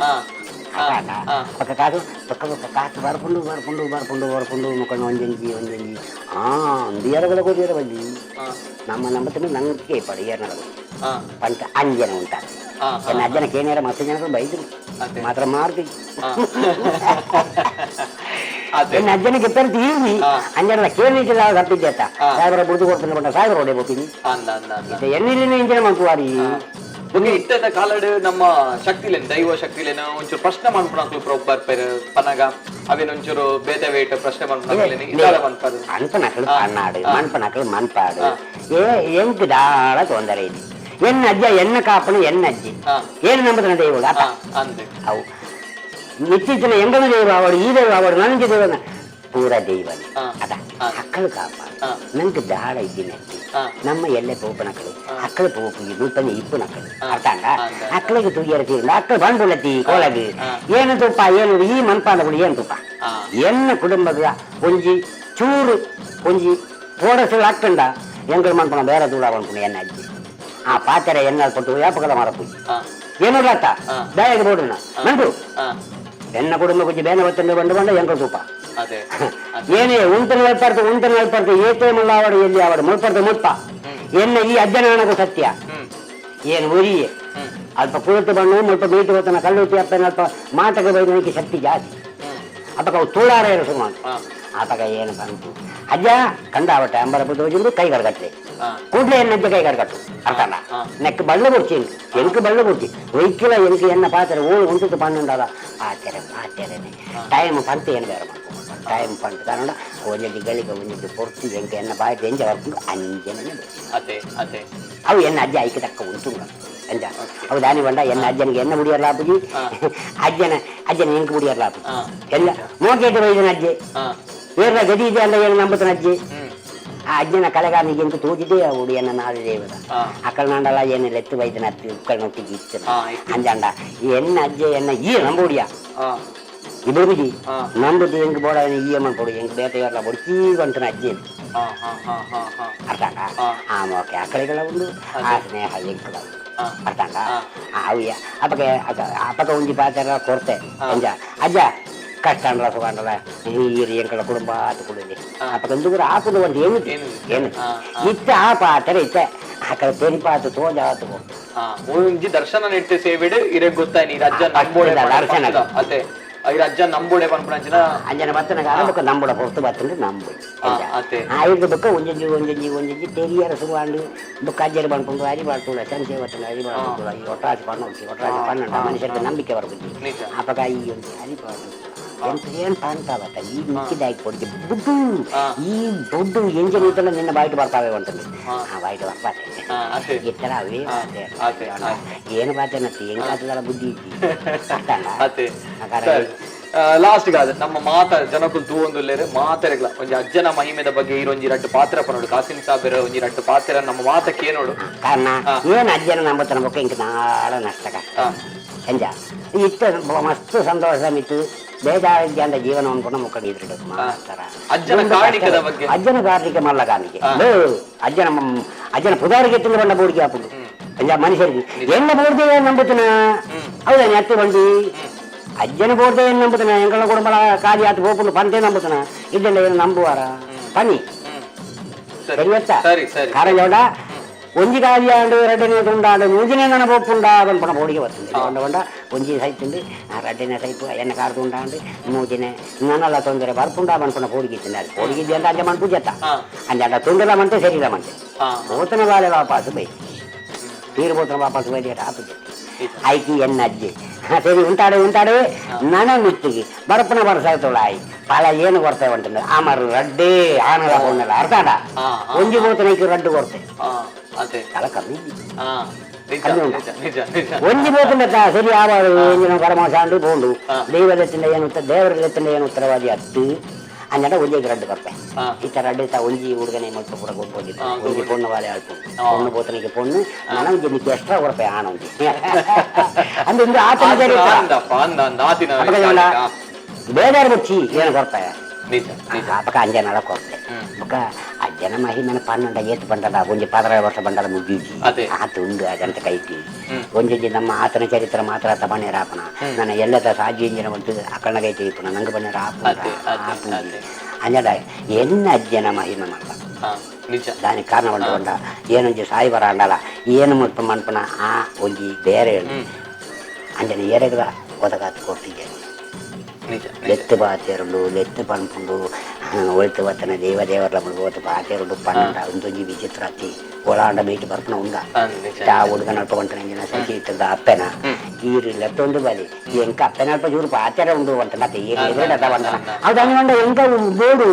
ಪಕ್ಕ ಕಾಸು ಪಕ್ಕ ಪಕ್ಕ ಕಾಸು ಬರ್ಕೊಂಡು ಬರ್ಕೊಂಡು ಬರ್ಕೊಂಡು ಬರ್ಕೊಂಡು ಮುಖಂಡು ಒಂಜಂಜಿ ಒಂಜಂಜಿ ಒಂದಿಯರಗಳ ಕೊರಿಯರ ಬನ್ನಿ ನಮ್ಮ ನಂಬತ್ತಿನ ನಂಗೆ ಪಡ ಏರ್ನಡ ಪಂಚ ಅಂಜನ ಉಂಟಾಗ ಎನ್ನ ಅಜ್ಜನ ಕೇನೇರ ಮಸ್ತ್ ಜನಗಳು ಬೈದ್ರು ಮಾತ್ರ ಮಾರ್ತಿ. ಎನ್ನ ಅಜ್ಜನಿಗೆ ಪೆರ್ತಿ ಈವಿ ಅಂಜನ ಕೇಳಿಟ್ಟಿಲ್ಲ ತಪ್ಪಿದ್ದೆ ಸಾಹೇಬರ ಬುಡ್ದು ಕೊಡ್ತಾನೆ ಬಂಡ ಸಾಹೇಬರ ಹೊಡೆ ಹೋಗ್ತೀನಿ. ಅಂದ ಅಂದ ಅಂದ. ಎಣ್ಣಿಲಿನ ಇಂಜಿನ ಮಂಕುವಾರಿ. ಬೊಕ್ಕ ಇತ್ತದ ಕಾಲಡ್ ನಮ್ಮ ಶಕ್ತಿಲೇನು ದೈವ ಶಕ್ತಿಲೇನು ಒಂಚೂರು ಪ್ರಶ್ನೆ ಮನ್ಪುನಕ್ಲು ಪ್ರೊಬ್ಬರ್ ಪೆರ್ ಪನಗ ಅವೇನು ಒಂಚೂರು ಬೇತೆ ವೇಟ್ ಪ್ರಶ್ನೆ ಮನ್ಪುನಕ್ಲೇನು ಇದಾದ ಮನ್ಪರು. ಅನ್ಪನಕ್ಳು ಪನ್ನಾಡು ಮನ್ಪನಕ್ಳು ಮನ್ಪಾಡು ಏ ಎಂಕ್ ದಾಳ ತೊಂದರೆ ಇದೆ. ಎನ್ನ ಅಜ್ಜ ಎನ್ನ ಕಾಪನು ಎನ್ನ ಅಜ್ಜಿ ಏನು ನಂಬುದನ ದೈವಗಳು ಅಪ್ಪ ಅಂದೆ. ಅವು ನಿತ್ಯನ ಎಂಗನ ದೈವ ಅವಳು ಈ ದೈವ ಅವಳು ನನಗೆ ದೈವನ ಪೂರ ದೈವನೇ ಅದ ಅಕ್ಕಳು ಕಾಪಾಡು ನಂಗೆ ದಾಳ ಇದ್ದಿನಟ್ಟಿ ನಮ್ಮ ಎಲ್ಲೆ ಪೋಪನಕ್ಕಳು ಅಕ್ಕಳು ಪೋಪು ನೂತನ ಇಪ್ಪುನಕ್ಕಳು ಅರ್ಥಾಂಡ ಅಕ್ಕಳಿಗೆ ತೂಗಿಯರ ತೀರಂಡ ಅಕ್ಕಳು ಬಂದುಲತಿ ಕೋಲಗಿ ಏನು ತುಪ್ಪ ಏನು ಈ ಮನ್ಪಾದಗಳು ಏನು ತುಪ್ಪ ಎನ್ನ ಕುಟುಂಬದ ಒಂಜಿ ಚೂರು ಒಂಜಿ ಪೋಡಸು ಹಾಕಂಡ ಎಂಗಳು ಮನ್ಪಣ ಬೇರೆ ದೂರ ಮನ್ಪಣ ಎನ್ನ ಅಜ್ಜಿ ಆ ಪಾತ್ರೆ ಎನ್னால் ಪಟ್ಟು ಯಾಪಕದ ಮರಪೂಜಿ ಏನು ಅತ್ತ ದಯಗೆ ಬೋಡುನ ನಂಟು ಎನ್ನ ಕುಟುಂಬ ಕುಜ್ಜಿ ಬೇನೆ ಒತ್ತಂಡು ಬಂಡು ಬಂಡ ಎಂಗಳು ತೂಪ ಏನೇ ಉಂಟನ ಹೇಳ್ಪಾರ್ದು ಉಂಟನ ಹೇಳ್ಪಾರ್ದು ಏತೇ ಮುಳ್ಳಾವಡು ಎಲ್ಲಿ ಆವಡು ಮುಳ್ಪರ್ದು ಮುಟ್ಪ ಎನ್ನ ಈ ಅಜ್ಜನಾಣಗೂ ಸತ್ಯ ಏನು ಉರಿಯೇ ಅಲ್ಪ ಕುಳಿತು ಬಣ್ಣು ಮುಲ್ಪ ಬೀಟು ಹೊತ್ತನ ಕಳ್ಳುತಿ ಅಪ್ಪನ ಅಲ್ಪ ಮಾಟಕ ಬೈದನಿಗೆ ಶಕ್ತಿ ಜಾಸ್ತಿ ಅಪಕ ಅವು ತೂಳಾರ ಇರು ಸುಮಾರು ಆಪಕ ಏನು ಬಂತು ಅಜ್ಜ ಕಂಡಾವಟ್ಟೆ ಅಂಬರ ಬುದ್ಧ ಕೈ ಕಡಗಟ್ಟೆ ಕೂಡಲೇ ಎನ್ನಜ್ಜ ಕೈ ಕಡಗಟ್ಟು ಅರ್ಥಲ್ಲ ನೆಕ್ ಬಳ್ಳ ಕೊಡ್ಚಿ ಎಂಕ್ ಬಳ್ಳ ಕೊಡ್ಚಿ ಒಯ್ಕಿಲ ಎಂಕ್ ಎನ್ನ ಪಾತ್ರೆ ಓಳು ಉಂಟು ಪನ್ನುಂಡದ ಪಾತ್ರೆ ಪಾತ್ರೆನೆ ಟೈಮ್ ಪಂತ ಏನು ಬೇರೆ ಮಾಡ್ಕೊ ಟೈಮ್ ಪಂತ ಕಾರಣ ಒಂಜಿ ಗಳಿಗೆ ಒಂಜಿ ಪೊರ್ತು ಎಂಕ್ ಎನ್ನ ಬಾಯಿ ಎಂಜ ಬರ್ಕೊಂಡು ಅಂಜನೇ ಅದೇ ಅದೇ ಅವು ಎನ್ನ ಅಜ್ಜ ಐಕೆ ತಕ್ಕ ಉಂಟು ಅಂಜ ಅವು ದಾನಿ ಬಂಡ ಎನ್ನ ಅಜ್ಜನಿಗೆ ಎನ್ನ ಮುಡಿಯಲ್ಲ ಆಪುಜಿ ಅಜ್ಜನ ಅಜ್ಜನ ಎಂಕ್ ಮುಡಿಯಲ್ಲ ಆಪುಜಿ ಎಲ್ಲ ಮೋಕೇಟು ಬೈದನ ಅಜ್ಜೆ ಏರ್ಲ ಗದಿ ಇದೆ ಅಲ್ಲ ಏನು ನಂಬುತ್ತನ ಅಜ್ಜಿ ಆ ಅಜ್ಜನ ಕಲೆಗಾರನಿಗೆ ಎಂಕು ತೋಜಿದೆ ಅವಡು ಎನ್ನ ನಾಡು ದೇವದ ಅಕ್ಕಳ ನಾಂಡಲ ಏನು ಲೆತ್ತು ಬೈದನ ಅತ್ತಿ ಉಕ್ಕಳ ನೊಟ್ಟಿಗೆ ಇತ್ತು ಅಂಜಾಂಡ ಎನ್ನ ಅಜ್ಜೆ ಎನ್ನ ಈ ನಂಬುಡಿಯ ಇಬ್ಬರು ನಂಬುದು ಎಂಕ್ ಬೋಡ ಈ ಅಮ್ಮನ್ ಕೊಡು ಎಂಕ್ ಬೇಟ ಏರ್ಲ ಬೋಡು ಚೀವಂತನ ಅಜ್ಜಿ ಅರ್ಥಾಂಡ ಆ ಮೋಕೆ ಅಕ್ಕಳಿಗಳ ಉಂಡು ಆ ಸ್ನೇಹ ಎಂಕುಲ ಉಂಡು ಅರ್ಥಾಂಡ ಅವು ಅಪಕ ಅಪಕ ಒಂಜಿ ಪಾತ್ರ ಕೊರತೆ ಅಂಜ ಅಜ್ಜ ಕಷ್ಟ ಅಂಡಲ ಸುಖ ಅಂಡಲ ಈ ಎಂಕಳ ಕುಟುಂಬ ಆತು ಕುಡಲಿ ಅಪಕ ಒಂದು ಕೂಡ ಆಪುದು ಒಂದು ಏನು ಏನು ಇತ್ತ ಆ ಪಾತ್ರ ಇತ್ತ ಆಕಳ ತೆರಿಪಾತು ತೋಜಾತು ಒಂಜಿ ದರ್ಶನ ನೆಟ್ಟು ಸೇವಿಡ್ ಇರೆಗ್ ಗೊತ್ತಾಯ್ನಿ ಈ ಅಜ್ಜ ನಂಬೋಡೆ ದರ್ಶನ ಅದೇ ಈ ಅಜ್ಜ ನಂಬೋಡೆ ಪನ್ಪುನಂಚಿನ ಅಂಜನ ಬತ್ತನಗ ಬೊಕ್ಕ ನಂಬುಡ ಪೊರ್ತು ಬತ್ತಂದ್ರೆ ನಂಬು ಆಯ್ದು ಬೊಕ್ಕ ಒಂಜೊಂಜಿ ಒಂಜೊಂಜಿ ಒಂಜೊಂಜಿ ತೆರಿಯರ ಸುರುವಾಂಡು ಬೊಕ್ಕ ಅಜ್ಜರು ಪನ್ಪುಂಡು ಅರಿ ಬಾಳ್ತುಳ ಚಂಚೆ ಬತ್ತಂಡು ಅರಿ ಬಾಳ್ತುಳ ಈ ಒಟ್ರಾಸಿ ಪಣ್ಣು ಒಟ್ರಾಸಿ ಪಣ್ಣುಂಡ ಮನುಷ್ಯರಿಗೆ ನಂಬಿಕೆ ಬರ್ಪುಜಿ ಅಪಗ ಈ ಒಂಜಿ ಅರಿ ಬಾಳ್ತು ಎಂತ ಏನ್ ಪಾಂತಾವತ್ತ ಈ ಮಿಕ್ಕಿದಾಗಿ ಕೊಡ್ತಿ ಬುಡ್ಡು ಈ ದುಡ್ಡು ಎಂಜ ನೀತಲ್ಲ ನಿನ್ನ ಬಾಯಿಟ್ ಬರ್ತಾವೆ ಉಂಟು ಆ ಬಾಯಿಟ್ ಬರ್ಪಾತೆ ಈ ತರ ಅವೇ ಬಾತೆ ಏನು ಬಾತೆ ನತ್ತಿ ಎಂಕಾತದಲ್ಲ ಬುದ್ಧಿ ಇದ್ದಿ ಲಾಸ್ಟ್ ಗಾದ ನಮ್ಮ ಮಾತ ಜನಕುಲ್ ತೂವೊಂದುಲ್ಲೇರು ಮಾತೆರೆಗ್ಲ ಒಂಜಿ ಅಜ್ಜನ ಮಹಿಮೆದ ಬಗ್ಗೆ ಈರೊಂಜಿ ರಡ್ಡು ಪಾತ್ರ ಪನೋಡು ಕಾಸಿಂ ಸಾಬೆರ ಒಂಜಿ ರಡ್ಡು ಪಾತ್ರ ನಮ್ಮ ಮಾತ ಕೇನೋಡು ಕಾರಣ ಏನು ಅಜ್ಜನ ನಂಬತ್ತನ ಬೊಕ್ಕ ಇಂಕ ನಾಳ ನಷ್ಟ ಕಷ್ಟ ಎಂಜ ಇತ್ತ ಮಸ್ತ್ ಸಂತೋಷ ಮಿತ್ತು ಬೇಜಾರಿದ್ಯಾಂತ ಜೀವನ ಅನ್ಕೊಂಡು ಮುಕ್ಕಡಿ ಇದ್ರಿಡು ಮಾಸ್ತರ ಅಜ್ಜನ ಕಾರಣಿಕದ ಬಗ್ಗೆ ಅಜ್ಜನ ಕಾರಣಿಕ ಮಲ್ಲ ಕಾರಣಿಕೆ ಅಜ್ಜನ ಅಜ್ಜನ ಪುದಾರಿಗೆ ತಿಂದು ಬಂಡ ಬೋಡಿಗೆ ಹಾಪುಂಡು ಅಂಜ ಮನುಷ್ಯರಿಗೆ ಎಲ್ಲ ಬೋರ್ದೆ ನಂಬುತ್ತನ ಹೌದಾ ಅತ್ತೆ ಬಂಡಿ ಅಜ್ಜನ ಬೋರ್ದೆ ಏನು ನಂಬುತ್ತನ ಎಂಗಳ ಕುಟುಂಬ ಕಾಲಿ ಆತು ಬೋಪುಂಡು ಪಂತೆ ನಂಬುತ್ತನ ಇದೆಲ್ಲ ಏನು ನಂಬುವಾರ ಪನಿ ಸರಿಯತ್ತ ಸರಿ ಸರಿ ಕಾರಣ ಒಂಜಿ ಕಾಲಿಯಾಂಡು ಎರಡನೇ ತುಂಡಾಂಡು ಮೂಜನೇ ನನ ಪೋಪುಂಡ ಪನ್ಪುನ ಬೋಡಿಗೆ ಬರ್ತದೆ ಒಂಡ ಒಂಡ ಒಂಜಿ ಸೈತುಂಡು ರಡ್ಡನೇ ಸೈಪು ಎನ್ನ ಕಾರ್ ತುಂಡಾಂಡು ಮೂಜನೇ ನನಲ ತೊಂದರೆ ಬರ್ಪುಂಡ ಪನ್ಪುನ ಬೋಡಿಗೆ ಇತ್ತು ಅದು ಬೋಡಿಗೆ ಇದ್ದೆ ಅಂತ ಅಂಜ ಮನ್ಪು ಜತ್ತ ಅಂಜಾಂಡ ತುಂಡಲ ಮಂತೆ ಸರಿದ ಮಂತೆ ಬೋತನ ಬಾಲೆ ವಾಪಾಸು ಬೈ ತೀರು ಬೋತನ ವಾಪಾಸು ಬೈ ಆಪು ಐಕಿ ಎನ್ನ ಅಜ್ಜಿ ಸರಿ ಉಂಟಾಡು ಉಂಟಾಡು ನನ ಮಿತ್ತಿಗೆ ಬರಪುನ ಬರಸಾಯ್ತೋಳ ಆಯ್ ಪಲ ಏನು ಕೊಡ್ತೇವೆ ಉಂಟು ಆಮರು ರಡ್ಡೇ ಆನಲ ಪೊನ್ನಲ ಅರ್ಥ ಒಂಜಿ ಬೋತನೈకి ರಡ್ಡು ಕೊಡ್ತೆ ತಲ ಕಮ್ಮಿ ಒಂಜಿ ಬೋತನ ಸರಿ ಆವಾರು ಎಂಜಿನ ಕರಮಾಸಾಂಡು ಪೋಂಡು ದೈವದತ್ತಿಂದ ಏನು ಉತ್ತರ ದೇವರ ಏನು ಉತ್ತರವಾದಿ ಅತ್ತು ಅಂಜಾಂಡ ಒಂಜಿಗೆ ರಡ್ಡು ಕೊರ್ಪೆ ಇತ್ತ ರಡ್ಡು ಇತ್ತ ಒಂಜಿ ಹುಡುಗನೆ ಮಲ್ಪ ಕೂಡ ಕೊಡ್ಬೋದಿತ್ತು ಒಂಜಿ ಪೊಣ್ಣು ವಾಲೆ ಆಳ್ಪು ಪೊಣ್ಣು ಬೋತನಿಗೆ ಪೊಣ್ಣು ನನ ಒಂಜಿ ನಿಕ್ಕೆ ಎಕ್ಸ್ಟ್ರಾ ಕೊರ್ಪೆ ಆನ ಒಂಜಿ ಅಂದ್ರೆ ಇಂದು ಆತನ ಬೇಜಾರು ಬಚ್ಚಿ ಏನು ಕೊರ್ಪೆ ಅಪಕ ಅಂಜನಲ ಕೊರ್ಪೆ ಬೊಕ್ಕ ಅಜ್ಜನ ಮಹಿಮನ ಪನ್ನಂಡ ಏತು ಬಂಡಲ ಒಂಜಿ 16 ವರ್ಷ ಬಂಡಲ ಮುಗಿಜಿ ಆತ ಉಂಡು ಅಜಂತ ಕೈತಿ ಒಂಜೊಂಜಿ ನಮ್ಮ ಆತನ ಚರಿತ್ರೆ ಮಾತ್ರ ಆತ ಬಣ್ಣೇರ ಆಪನ ನನ್ನ ಎಲ್ಲದ ಸಾಜಿ ಇಂಜಿನ ಒಂದು ಅಕಳ್ನ ಕೈತಿ ಇಪ್ಪನ ನಂಗೆ ಬಣ್ಣೇರ ಆಪುಂಡ ಅಂಜಡ ಎನ್ನ ಅಜ್ಜನ ಮಹಿಮೆ ಮಲ್ಲ ದಾನಿ ಕಾರಣ ಉಂಡು ಉಂಡ ಏನೊಂಜಿ ಸಾಯಿಬರ ಅಂಡಲ ಏನು ಮುಲ್ಪ ಮನ್ಪನ ಆ ಒಂಜಿ ಬೇರೆ ಅಂಜನ ಏರೆಗ್ಲ ಒದಗಾತು ಕೊಡ್ತಿದ್ದೇನೆ. ನಿಜ. ಲೆತ್ತು ಪಾತೆರುಂಡು, ಲೆತ್ತು ಪನ್ಪುಂಡು, ಒಳ್ತು ಬತ್ತನ ದೇವ ದೇವರ ಹೋತು ಪಾತೆರುಂಡು ಪಂಡ ಒಂದೊಂಜಿ ವಿಚಿತ್ರ ಅತಿ ಒಳಾಂಡ ಮೀಟ್ ಬರ್ಪುನ ಉಂಡ. ನಿಜ. ಆ ಹುಡುಗನಲ್ಪ ಬಂತನ ಸಸಿ ಇತ್ತದ ಅಪ್ಪೆನ ಈರು ಲೆತ್ತೊಂದು ಬಲಿ ಎಂಕ ಅಪ್ಪೆನಲ್ಪ ಚೂರು ಪಾತೆರ ಉಂಡು ಅಂತ ಮತ್ತೆ ಈರು ಎದುರುಡ ಬಂದನ ಅದು ಅನ್ಕೊಂಡ ಎಂಕ ಬೋಡು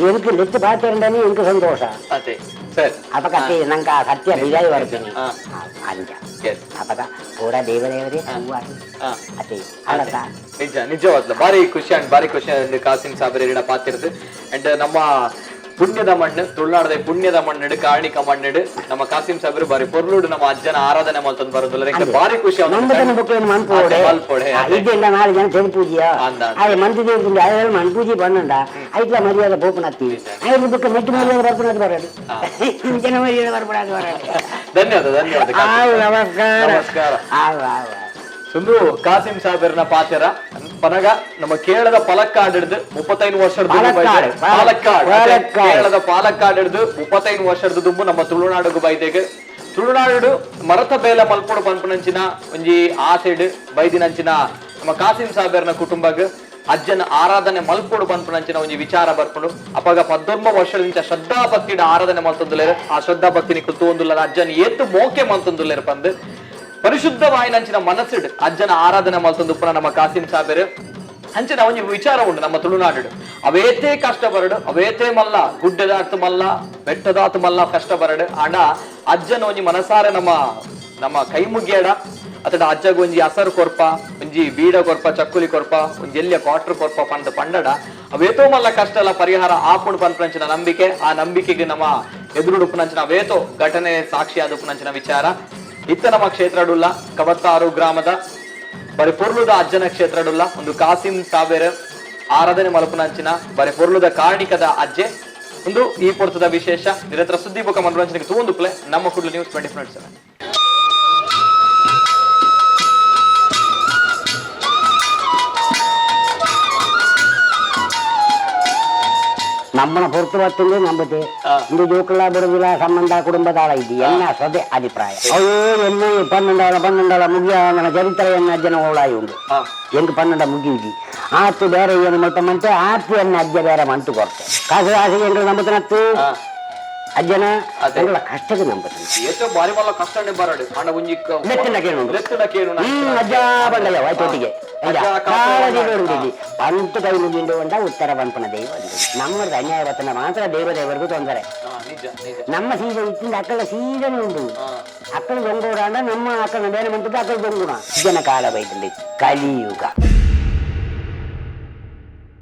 ಎಂಕ್ ಲೆತ್ತು ಪಾತೆರಂಡನೆ ಎಂಕ ಸಂತೋಷ. ಅದೇ ಸರ್. ಅಪಕ ಅತ್ತೆ ನಂಕ ಆ ಸತ್ಯ ಬಿಜಾಯಿ ಬರ್ತೀನಿ ಅಂಜ. ಅಪಗ ಪೂರ ದೇವದೇವರೇ ಹೂವಾರು ಅತ್ತೆ ಅಲ್ಲತ್ತ. ನಿಜ, ನಿಜವಾದ್ಲ ಬಾರಿ ಖುಷಿ ಅಂಡ್ ಬಾರಿ ಖುಷಿ ಅಂಡ್ ಕಾಸಿಂ ಸಾಬರ್ ಇಡ ಪಾತಿರ್ದು ಅಂಡ್ ನಮ್ಮ ಪುಣ್ಯದ ಮಣ್ಣು ತುಳುನಾಡದ ಪುಣ್ಯದ ಮಣ್ಣು ಕಾರ್ಣಿಕ ಮಣ್ಣು ನಮ್ಮ ಕಾಸಿಂ ಸಾಬರು ಬಾರಿ ಪೊರ್ಲುಡು ನಮ್ಮ ಅಜ್ಜನ ಆರಾಧನೆ ಮಲ್ತೊಂದು ಬರೋದಿಲ್ಲ, ಎಂಕ್ ಬಾರಿ ಖುಷಿ ಆವೊಂದು. ನಂಬುದನ್ನ ಬೊಕ್ಕ ಏನು ಮನ್ಪೋಡೆ. ಅದೇ ಮಲ್ಪೋಡೆ, ಅದೇ. ಇದೆಲ್ಲ ನಾಳೆ ಜನ ತೆರಿ ಪೂಜೆಯ ಅಂದ, ಅಂದ. ಅದೇ ಮಂತ್ ದೇವ್ರು ಅದೇ ಮನ್ ಪೂಜೆ ಬಂದಂಡ ಐಟ್ಲ ಮರ್ಯಾದೆ ಪೋಪನತ್ತಿ ಐದು ಬೊಕ್ಕ ಮೆಟ್ಟು ಮರ್ಯಾದೆ ಬರ್ಪುನದು ಬರೋದು ಜನ ಮರ್ಯಾದೆ ಬರ್ಪುನದು ಬರೋದು. ಧನ್ಯವಾದ, ಧನ್ಯವಾದ ಕಾಸಿಂ ಆವು, ಸಾಬ್. ನಮಸ್ಕಾರ. ನಮಸ್ಕಾರ. ಆವು, ಆವು, ಆವು. ಸುಂದು ಕಾಸಿಂ ಸಾಬರ್ನ ಪಾತೆರ ಪನಗ ನಮ್ಮ ಕೇರಳದ ಪಲಕ್ಕಾಡ್ ಹಿಡ್ದು 35 ವರ್ಷದ ಪಾಲಕ್ಕಾಡ್, ಪಾಲಕ್ಕಾಡ್, ಅದೇ, ಪಾಲಕ್ಕಾಡ್. ಕೇರಳದ ಪಾಲಕ್ಕಾಡ್ ಹಿಡ್ದು 35 ವರ್ಷದ ದುಂಬು ನಮ್ಮ ತುಳುನಾಡುಗು ಬೈದೆಗ್ ತುಳುನಾಡು ಮರತ ಬೇಲ ಮಲ್ಪೊಡು ಪನ್ಪುನಂಚಿನ ಒಂಜಿ ಆಸೆಡ್ ಬೈದಿನಂಚಿನ ನಮ್ಮ ಕಾಸಿಂ ಸಾಬರ್ನ ಕುಟುಂಬಗ್ ಅಜ್ಜನ ಆರಾಧನೆ ಮಲ್ಪೊಡು ಪನ್ಪುನಂಚಿನ ಒಂಜಿ ವಿಚಾರ ಬರ್ಪುಂಡು. ಅಪಗ 19 ವರ್ಷದಿಂದ ಶ್ರದ್ಧಾ ಭಕ್ತಿಡ ಆರಾಧನೆ ಮಲ್ತೊಂದುಲ್ಲೆರ್. ಆ ಶ್ರದ್ಧಾ ಭಕ್ತಿನಿ ಕುತ್ತೊಂದುಲ್ಲ ಅಜ್ಜನ್ ಏತ್ ಮೋಕೆ ಮಲ್ತೊಂದುಲ್ಲೆರ್ ಪಂದ್ ಪರಿಶುದ್ಧವಾಯಿನಂಚಿನ ಮನಸ್ಸಿಡ್ ಅಜ್ಜನ ಆರಾಧನೆ ಮಲ್ತೊಂದು ಪುನಃ ನಮ್ಮ ಕಾಸಿಂ ಸಾಬೆರ್. ಅಂಚಿನ ಒಂಜಿ ವಿಚಾರ ಉಂಡು ನಮ್ಮ ತುಳುನಾಡು, ಅವೇತೇ ಕಷ್ಟ ಬರಡು, ಅವೇತೇ ಮಲ್ಲ ಗುಡ್ಡದಾತು ಮಲ್ಲ ಬೆಟ್ಟದಾತು ಮಲ್ಲ ಕಷ್ಟ ಬರಡು, ಆಂಡ ಅಜ್ಜನ ಒಂಜಿ ಮನಸಾರೆ ನಮ್ಮ ನಮ್ಮ ಕೈ ಮುಗಿಯಡ ಅತಡ ಅಜ್ಜಗ ಒಂಜಿ ಅಸರು ಕೊರ್ಪ, ಒಂಜಿ ಬೀಡ ಕೊರ್ಪ, ಚಕ್ಕುಲಿ ಕೊರ್ಪ, ಒಂಜಿ ಎಲ್ಲಿಯ ಕ್ವಾರ್ಟರ್ ಕೊರ್ಪ ಪಂಡ ಪಂಡಡ ಅವೇತೋ ಮಲ್ಲ ಕಷ್ಟ ಎಲ್ಲ ಪರಿಹಾರ ಆಪುಂಡು ಪನ್ಪುನಂಚಿನ ನಂಬಿಕೆ. ಆ ನಂಬಿಕೆಗೆ ನಮ್ಮ ಎದುರುಡುಪುನಂಚಿನ ಅವೇತೋ ಘಟನೆ ಸಾಕ್ಷಿ ಆದುಪುನಂಚಿನ ವಿಚಾರ. ಇತ್ತ ನಮ್ಮ ಕ್ಷೇತ್ರಡುಲ್ಲ ಕವತ್ತಾರು ಗ್ರಾಮದ ಬರಿ ಪೊರ್ಲುದ ಅಜ್ಜನ ಕ್ಷೇತ್ರಡುಲ್ಲ ಒಂದು ಕಾಸಿಂ ಸಾಬೇರ್ ಆರಾಧನೆ ಮಲ್ಪುನಂಚಿನ ಬರಿ ಪೊರ್ಲುದ ಕಾರ್ಣಿಕದ ಅಜ್ಜೆ ಒಂದು ಈ ಪೊರ್ತದ ವಿಶೇಷ. ನಿರಂತರ ಸುದ್ದಿ ಬೊಕ ಮನೋರಂಜನೆಗೆ ತೂಂದು ಪ್ಲೇ ನಮ್ಮ ಕುಡ್ಲು ನ್ಯೂಸ್ 24/7. ನಮ್ಮನ ಹೊರತು ಬರ್ತದೆ ನಂಬುತ್ತೆ ಇಂದು ಜೋಕುಲ ಬರುದಿಲ್ಲ ಸಂಬಂಧ ಕುಟುಂಬದಾಳ ಇದ್ದಿ ಎನ್ನ ಸದೆ ಅಭಿಪ್ರಾಯ. ಅಯ್ಯೋ ಎನ್ನ ಪನ್ನೊಂಡಾಳ ಪನ್ನೊಂಡಾಳ ಮುಗಿಯ ನನ್ನ ಚರಿತ್ರೆ ಎನ್ನ ಅಜ್ಜನ ಓಳಾಯಿ ಉಂಡು ಎಂಕ್ ಪನ್ನೊಂಡ ಮುಗಿಯುಜಿ ಆತು ಬೇರೆ ಏನು ಮಲ್ಪ ಮಂತೆ ಆತು ಎನ್ನ ಅಜ್ಜ ಬೇರೆ ಮಂತು ಕೊರ್ತೆ ಕಾಸು ಆಸೆಗೆ ಎಂಗ್ಳ ನಂಬುತ್ತನತ್ತು ಅಜ್ಜನ ಎಂಗ್ಳ ಕಷ್ಟಕ್ಕೆ ನಂಬುತ್ತನ. ಏತೋ ಬಾರಿ ಮಲ್ಲ ಕಷ್ಟನೇ ಬರಡು ಅಣ್ಣ ಒಂಜಿ ಲೆತ್ತಿನ ಕೇಳು. ಲೆತ್ತಿನ ಕೇಳು. ಅಜ್ಜ ಬಂಡಯ್ಯ ಒಟ್ಟಿಗೆ ಅಜ್ಜ ಕಾಪಾಡು. ಪಂತು ಕೈ ಮುಗಿಂಡು ಉಂಡ ಉತ್ತರ ಪನ್ಪನ ದೈವ ನಮ್ಮದು ಅನ್ಯಾಯ ಬತ್ತನ ಮಾತ್ರ ದೈವ ದೇವರಿಗೂ ತೊಂದರೆ. ನಿಜ, ನಿಜ. ನಮ್ಮ ಸೀಸನ್ ಇತ್ತಿಂದ ಅಕ್ಕಳ ಸೀಸನ್ ಉಂಟು ಅಕ್ಕಳ ದೊಂಗೋಡ ನಮ್ಮ ಅಕ್ಕಳ ಬೇರೆ ಮಂತದ್ದು ಅಕ್ಕಳ ದೊಂಗುಣ ಜನ ಕಾಲ ಬೈದಲ್ಲಿ ಕಲಿಯುಗ.